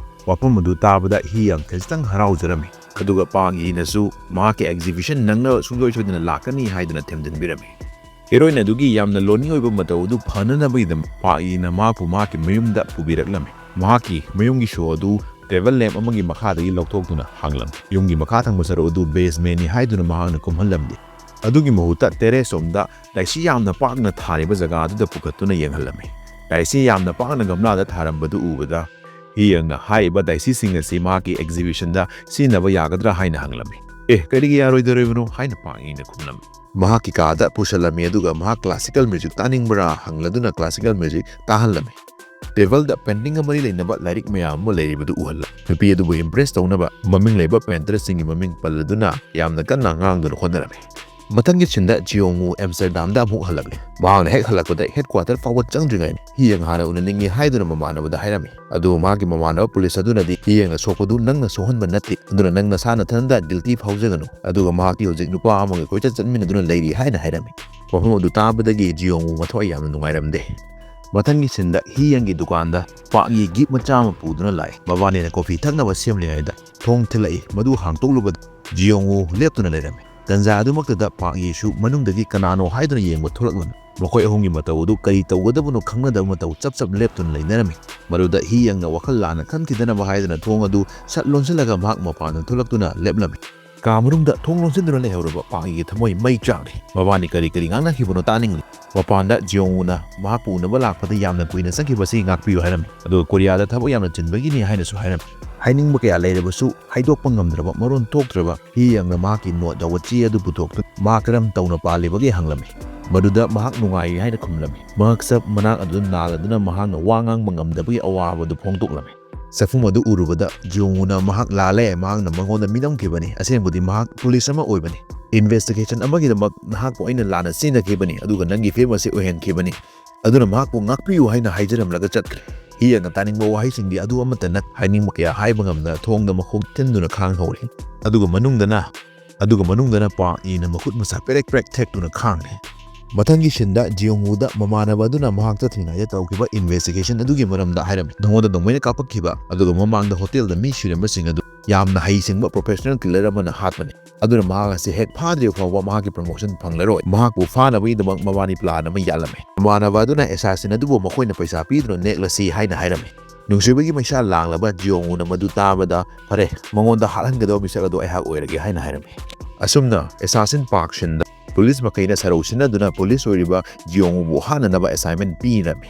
ꯋꯥꯐꯝ ꯑꯗꯨ ꯇꯥꯕꯗ ꯍꯤ ꯌꯪ ꯈꯖꯤꯛꯇꯪ ꯍꯔꯥꯎꯖꯔꯝꯃꯤ, ꯑꯗꯨꯒ ꯄꯥꯛ ꯌꯤꯅꯁꯨ ꯃꯍꯥꯛꯀꯤ ꯑꯦꯛꯖꯤꯕꯤꯁꯟ ꯅꯪꯅꯕ ꯁꯨꯡꯁꯣꯏ ꯁꯣꯏꯗꯅ ꯂꯥꯛꯀꯅꯤ ꯍꯥꯏꯗꯨꯅ ꯊꯦꯝꯖꯤꯟꯕꯤꯔꯝꯃꯤ꯫ ꯍꯦꯔꯣꯏꯟ ꯑꯗꯨꯒꯤ ꯌꯥꯝꯅ ꯂꯣꯟꯅꯤꯡ ꯑꯣꯏꯕ ꯃꯇꯧ ꯑꯗꯨ ꯐꯅꯅꯕꯒꯤꯗꯃꯛ ꯄꯥꯛ ꯌꯤꯅ ꯃꯍꯥꯛꯄꯨ ꯃꯍꯥꯛꯀꯤ ꯃꯌꯨꯝꯗ ꯄꯨꯕꯤꯔꯛꯂꯝꯃꯤ꯫ ꯃꯍꯥꯛꯀꯤ ꯃꯌꯨꯝꯒꯤ ꯁꯣ ꯑꯗꯨ ꯇꯦꯕꯜ ꯂꯦꯝꯞ ꯑꯃꯒꯤ ꯃꯈꯥꯗꯒꯤ ꯂꯧꯊꯣꯛꯇꯨꯅ ꯍꯥꯡꯂꯝꯃꯤ꯫ ꯌꯨꯝꯒꯤ ꯃꯈꯥ ꯊꯪꯕ ꯁꯔꯨꯛ ꯑꯗꯨ ꯕꯦꯁꯃꯦꯟꯅꯤ ꯍꯥꯏꯗꯨꯅ ꯃꯍꯥꯛꯅ ꯀꯨꯝꯍꯜꯂꯝꯗꯦ꯫ ꯑꯗꯨꯒꯤ ꯃꯍꯨꯠꯇ ꯇꯦꯔꯦꯁ ꯔꯣꯝꯗ ꯗꯥꯏꯁꯤ ꯌꯥꯝꯅ ꯄꯥꯛꯅ ꯊꯥꯔꯤꯕ ꯖꯒꯥ ꯑꯗꯨꯗ ꯄꯨꯈꯠꯇꯨꯅ ꯌꯦꯡꯍꯜꯂꯝꯃꯤ꯫ ꯗꯥꯏꯁꯤ ꯌꯥꯝꯅ ꯄꯥꯛꯅ ꯒꯝꯂꯥꯗ ꯊꯥꯔꯝꯕꯗꯨ ꯎꯕꯗ ꯍꯤ ꯌꯪꯅ ꯍꯥꯏꯔꯤꯕ ꯗꯥꯏꯁꯤꯁꯤꯡ ꯑꯁꯤ ꯃꯍꯥꯛꯀꯤ ꯑꯦꯛꯖꯤꯕꯤꯁꯟꯗ ꯁꯤꯖꯤꯟꯅꯕ ꯌꯥꯒꯗ꯭ꯔꯥ ꯍꯥꯏꯅ ꯍꯪꯂꯝꯃꯤ꯫ "ꯑꯦ, ꯀꯔꯤꯒꯤ ꯌꯥꯔꯣꯏꯗꯣꯔꯤꯕꯅꯣ?" ꯍꯥꯏꯅ ꯄꯥꯛ ꯌꯤꯅ ꯈꯨꯝꯂꯝꯃꯤ꯫ ꯃꯍꯥꯛꯀꯤ ꯀꯥꯗ ꯄꯨꯁꯜꯂꯝꯃꯤ, ꯑꯗꯨꯒ ꯃꯍꯥꯛ "ꯀ꯭ꯂꯥꯁꯤꯀꯦꯜ ꯃ꯭ꯌꯨꯖꯤꯛ ꯇꯥꯅꯤꯡꯕ꯭ꯔꯥ?" ꯍꯪꯂꯗꯨꯅ ꯀ꯭ꯂꯥꯁꯤꯀꯦꯜ ꯃ꯭ꯌꯨꯖꯤꯛ ꯇꯥꯍꯜꯂꯝꯃꯤ꯫ ꯇꯦꯕꯜꯗ ꯄꯦꯟꯇꯤꯡꯒ ꯃꯔꯤ ꯂꯩꯅꯕ ꯂꯥꯏꯔꯤꯛ ꯃꯌꯥꯝ ꯑꯃ ꯂꯩꯔꯤꯕꯗꯨ ꯎꯍꯜꯂꯝꯃꯤ꯫ ꯅꯨꯄꯤ ꯑꯗꯨꯕꯨ ꯏꯝꯄ꯭ꯔꯦꯁ ꯇꯧꯅꯕ ꯃꯃꯤꯡ ꯂꯩꯕ ꯄꯦꯟꯇꯔꯁꯤꯡꯒꯤ ꯃꯃꯤꯡ ꯄꯜꯂꯗꯨꯅ ꯌꯥꯝꯅ ꯀꯟꯅ ꯉꯥꯡꯗꯨꯅ ꯍꯣꯠꯅꯔꯝꯃꯤ꯫ ꯃꯊꯪꯒꯤ ꯁꯤꯟꯗ ꯖꯤꯌꯣꯡ ꯋꯨ ꯑꯦꯝꯁꯇꯔꯗꯥꯝꯗ ꯑꯃꯨꯛ ꯍꯜꯂꯛꯂꯦ꯫ ꯃꯍꯥꯛꯅ ꯍꯦꯛ ꯍꯜꯂꯛꯄꯗ ꯍꯦꯗꯀ꯭ꯋꯥꯇꯔ ꯐꯥꯎꯕ ꯆꯪꯗ꯭ꯔꯤꯉꯩꯗ ꯍꯤꯌꯪ ꯍꯥꯟꯅ ꯎꯅꯅꯤꯡꯏ ꯍꯥꯏꯗꯨꯅ ꯃꯃꯥꯟꯅꯕꯗ ꯍꯥꯏꯔꯝꯃꯤ꯫ ꯑꯗꯨꯕꯨ ꯃꯍꯥꯛꯀꯤ ꯃꯃꯥꯟꯅꯕ ꯄꯨꯂꯤꯁ ꯑꯗꯨꯅꯗꯤ ꯍꯤꯌꯪꯅ ꯁꯣꯛꯄꯗꯨ ꯅꯪꯅ ꯁꯣꯛꯍꯟꯕ ꯅꯠꯇꯦ, ꯑꯗꯨꯅ ꯅꯪ ꯅꯁꯥ ꯅꯊꯟꯗ ꯒꯤꯜꯇꯤ ꯐꯥꯎꯖꯒꯅꯨ, ꯑꯗꯨꯒ ꯃꯍꯥꯛꯇꯤ ꯍꯧꯖꯤꯛ ꯅꯨꯄꯥ ꯑꯃꯒ ꯀꯣꯏꯆꯠ ꯆꯠꯃꯤꯟꯅꯗꯨꯅ ꯂꯩꯔꯤ ꯍꯥꯏꯅ ꯍꯥꯏꯔꯝꯃꯤ꯫ ꯋꯥꯐꯝ ꯑꯗꯨ ꯇꯥꯕꯗꯒꯤ ꯖꯤꯌꯣꯡ ꯋꯨ ꯃꯊ꯭ꯋꯥꯏ ꯌꯥꯝꯅ ꯅꯨꯡꯉꯥꯏꯔꯝꯗꯦ꯫ ꯃꯊꯪꯒꯤ ꯁꯤꯟꯗ ꯍꯤꯌꯪꯒꯤ ꯗꯨꯀꯥꯟꯗ ꯄꯥꯛ ꯌꯤ ꯒꯤꯐ ꯃꯆꯥ ꯑꯃ ꯄꯨꯗꯨꯅ ꯂꯥꯛꯏ꯫ ꯃꯕꯥꯅꯤꯅ ꯀꯣꯐꯤ ꯊꯛꯅꯕ ꯁꯦꯝꯂꯤꯉꯩꯗ ꯊꯣꯡ ꯊꯤꯜꯂꯛꯏ꯫ ꯃꯗꯨ ꯍꯥꯡꯇꯣꯛꯂꯨꯕꯗ ꯖꯤꯌꯣꯡ ꯋꯨ ꯂꯦꯞꯇꯨꯅ ꯂꯩꯔꯝꯃꯤ꯫ ꯇꯟꯖꯥ ꯑꯗꯨꯃꯛꯇꯗ ꯄꯥꯛ ꯌꯤꯁꯨ ꯃꯅꯨꯡꯗꯒꯤ ꯀꯅꯥꯅꯣ ꯍꯥꯏꯗꯨꯅ ꯌꯦꯡꯕ ꯊꯣꯛꯂꯛꯂꯝꯃꯤ꯫ ꯃꯈꯣꯏ ꯑꯍꯨꯝꯒꯤ ꯃꯇꯧ ꯑꯗꯨ ꯀꯔꯤ ꯇꯧꯒꯗꯕꯅꯣ ꯈꯪꯅꯗꯕ ꯃꯇꯧ ꯆꯞ ꯆꯞ ꯂꯦꯞꯇꯨꯅ ꯂꯩꯅꯔꯝꯃꯤ꯫ ꯃꯗꯨꯗ ꯍꯤꯌꯪꯅ ꯋꯥꯈꯜ ꯂꯥꯟꯅ ꯈꯟꯈꯤꯗꯅꯕ ꯍꯥꯏꯗꯨꯅ ꯊꯣꯡ ꯑꯗꯨ ꯁꯠ ꯂꯣꯟꯁꯤꯜꯂꯒ ꯃꯍꯥꯛ ꯃꯄꯥꯟꯗ ꯊꯣꯛꯂꯛꯇꯨꯅ ꯂꯦꯞꯂꯝꯃꯤ꯫ ꯀꯥ ꯃꯅꯨꯡꯗ ꯊꯣꯡ ꯂꯣꯟꯁꯤꯟꯗꯨꯅ ꯂꯩꯍꯧꯔꯕ ꯄꯥꯛ ꯌꯤꯒꯤ ꯊꯃꯣꯏ ꯃꯩ ꯆꯥꯛꯂꯤ꯫ ꯃꯕꯥꯅꯤ ꯀꯔꯤ ꯀꯔꯤ ꯉꯥꯡꯅꯈꯤꯕꯅꯣ ꯇꯥꯅꯤꯡꯂꯤ꯫ ꯃꯄꯥꯟꯗ ꯖꯤꯌꯣꯡ ꯋꯨꯅ ꯃꯍꯥꯛꯄꯨ ꯎꯅꯕ ꯂꯥꯛꯄꯗ ꯌꯥꯝꯅ ꯀꯨꯏꯅ ꯆꯪꯈꯤꯕ ꯑꯁꯤ ꯉꯥꯛꯄꯤꯌꯨ ꯍꯥꯏꯔꯝꯃꯤ꯫ ꯑꯗꯨꯒ ꯀꯣꯔꯤꯌꯥꯗ ꯊꯕꯛ ꯌꯥꯝꯅ ꯆꯤꯟꯕꯒꯤꯅꯤ ꯍꯥꯏꯅꯁꯨ ꯍꯥꯏꯔꯝꯃꯤ꯫ ꯍꯥꯏꯅꯤꯡꯕ ꯀꯌꯥ ꯂꯩꯔꯕꯁꯨ ꯍꯥꯏꯗꯣꯛꯄ ꯉꯝꯗ꯭ꯔꯕ, ꯃꯔꯣꯟ ꯊꯣꯛꯇ꯭ꯔꯕ ꯍꯤꯌꯪꯅ ꯃꯍꯥꯛꯀꯤ ꯅꯣꯠ ꯌꯥꯎꯕ ꯆꯦ ꯑꯗꯨ ꯄꯨꯊꯣꯛꯇꯨꯅ ꯃꯍꯥꯛ ꯀꯔꯝ ꯇꯧꯅ ꯄꯥꯜꯂꯤꯕꯒꯦ ꯍꯪꯂꯝꯃꯤ꯫ ꯃꯗꯨꯗ ꯃꯍꯥꯛ ꯅꯨꯡꯉꯥꯏꯔꯤ ꯍꯥꯏꯅ ꯈꯨꯝꯂꯝꯃꯤ꯫ ꯃꯍꯥꯛ ꯆꯞ ꯃꯅꯥꯛ ꯑꯗꯨꯗ ꯅꯥꯜꯂꯗꯨꯅ ꯃꯍꯥꯛꯅ ꯋꯥ ꯉꯥꯡꯕ ꯉꯝꯗꯕꯒꯤ ꯑꯋꯥꯕꯗꯨ ꯐꯣꯡꯗꯣꯛꯂꯝꯃꯤ꯫ ꯆꯥꯛꯈꯨꯝ ꯑꯗꯨ ꯎꯔꯨꯕꯗ ꯖꯤꯌꯣꯡ ꯋꯨꯅ ꯃꯍꯥꯛ ꯂꯥꯜꯂꯦ, ꯃꯍꯥꯛꯅ ꯃꯉꯣꯟꯗ ꯃꯤꯅꯝꯈꯤꯕꯅꯤ꯫ ꯑꯁꯦꯡꯕꯗꯤ ꯃꯍꯥꯛ ꯄꯨꯂꯤꯁ ꯑꯃ ꯑꯣꯏꯕꯅꯤ꯫ ꯏꯟꯚꯦꯁꯇꯤꯒꯦꯁꯟ ꯑꯃꯒꯤꯗꯃꯛ ꯅꯍꯥꯛꯄꯨ ꯑꯩꯅ ꯂꯥꯟꯅ ꯁꯤꯖꯤꯟꯅꯈꯤꯕꯅꯤ, ꯑꯗꯨꯒ ꯅꯪꯒꯤ ꯐꯤꯕꯝ ꯑꯁꯤ ꯑꯣꯏꯍꯟꯈꯤꯕꯅꯤ꯫ ꯑꯗꯨꯅ ꯃꯍꯥꯛꯄꯨ ꯉꯥꯛꯄꯤꯌꯨ ꯍꯥꯏꯅ ꯍꯥꯏꯖꯔꯝꯂꯒ ꯆꯠꯈ꯭ꯔꯦ꯫ ꯍꯤꯌꯪꯅ ꯇꯥꯅꯤꯡꯕ ꯋꯥꯍꯩꯁꯤꯡꯗꯤ ꯑꯗꯨ ꯑꯃꯠꯇ ꯅꯠ-, ꯍꯥꯏꯅꯤꯡꯕ ꯀꯌꯥ ꯍꯥꯏꯕ ꯉꯝꯗꯅ ꯊꯣꯡꯗ ꯃꯈꯣꯡ ꯊꯤꯟꯗꯨꯅ ꯈꯥꯡꯍꯧꯔꯦ꯫ ꯑꯗꯨꯒ ꯃꯅꯨꯡꯗꯅ, ꯑꯗꯨꯒ ꯃꯅꯨꯡꯗꯅ ꯄꯥꯛ ꯌꯤꯅ ꯃꯈꯨꯠ ꯃꯁꯥ ꯄꯦꯔꯦꯛ ꯄꯦꯔꯦꯛ ꯊꯦꯛꯇꯨꯅ ꯈꯥꯡꯂꯦ꯫ ꯃꯊꯪꯒꯤ ꯁꯤꯟꯗ ꯖꯤꯌꯣꯡ ꯋꯨꯗ ꯃꯃꯥꯟꯅꯕ ꯑꯗꯨꯅ ꯃꯍꯥꯛ ꯆꯠꯇ꯭ꯔꯤꯉꯩꯗ ꯇꯧꯈꯤꯕ ꯏꯟꯚꯦꯁꯇꯤꯒꯦꯁꯟ ꯑꯗꯨꯒꯤ ꯃꯔꯝꯗ ꯍꯥꯏꯔꯝꯃꯤ꯫ ꯅꯉꯣꯟꯗ ꯅꯣꯡꯃꯩꯅ ꯀꯥꯞꯄꯛꯈꯤꯕ, ꯑꯗꯨꯒ ꯃꯃꯥꯡꯗ ꯍꯣꯇꯦꯜꯗ ꯃꯤ ꯁꯤꯔꯝꯕꯁꯤꯡ ꯑꯗꯨ ꯌꯥꯝꯅ ꯍꯩꯁꯤꯡꯕ ꯄ꯭ꯔꯣꯐꯦꯁꯅꯦꯜ ꯀꯤꯂꯔ ꯑꯃꯅ ꯍꯥꯠꯄꯅꯤ꯫ ꯑꯗꯨꯅ ꯃꯍꯥꯛ ꯑꯁꯤ ꯍꯦꯛ ꯐꯥꯗ꯭ꯔꯤꯕ ꯐꯥꯎꯕ ꯃꯍꯥꯛꯀꯤ ꯄ꯭ꯔꯃꯣꯁꯟ ꯐꯪꯂꯔꯣꯏ꯫ ꯃꯍꯥꯛꯄꯨ ꯐꯥꯅꯕꯒꯤꯗꯃꯛ ꯃꯕꯥꯅꯤ ꯄ꯭ꯂꯥꯟ ꯑꯃ ꯌꯥꯠꯂꯝꯃꯤ꯫ ꯃꯃꯥꯟꯅꯕ ꯑꯗꯨꯅ ꯑꯦꯁꯥꯁꯤꯟ ꯑꯗꯨꯕꯨ ꯃꯈꯣꯏꯅ ꯄꯩꯁꯥ ꯄꯤꯗꯨꯅ ꯅꯦꯛꯂꯁꯤ ꯍꯥꯏꯅ ꯍꯥꯏꯔꯝꯃꯤ꯫ ꯅꯨꯡꯁꯤꯕꯒꯤ ꯃꯩꯁꯥ ꯂꯥꯡꯂꯕ ꯖꯤꯌꯣꯡ ꯋꯨꯅ ꯃꯗꯨ ꯇꯥꯕꯗ, "ꯐꯔꯦ, ꯃꯉꯣꯟꯗ ꯍꯥꯠꯍꯟꯒꯗꯕ ꯃꯤꯁꯛ ꯑꯗꯨ ꯑꯩꯍꯥꯛ ꯑꯣꯏꯔꯒꯦ" ꯍꯥꯏꯅ ꯍꯥꯏꯔꯝꯃꯤ꯫ ꯑꯁꯨꯝꯅ ꯑꯦꯁꯥꯁꯤꯟ ꯄꯥꯛ ꯁꯤꯟꯗ ꯄꯨꯂꯤꯁ ꯃꯈꯩꯅ ꯁꯔꯧ ꯁꯤꯟꯅꯗꯨꯅ ꯄꯨꯂꯤꯁ ꯑꯣꯏꯔꯤꯕ ꯖꯤꯌꯣꯡ ꯋꯨꯕꯨ ꯍꯥꯠꯅꯅꯕ ꯑꯦꯁꯥꯏꯟꯃꯦꯟ ꯄꯤꯔꯝꯃꯤ꯫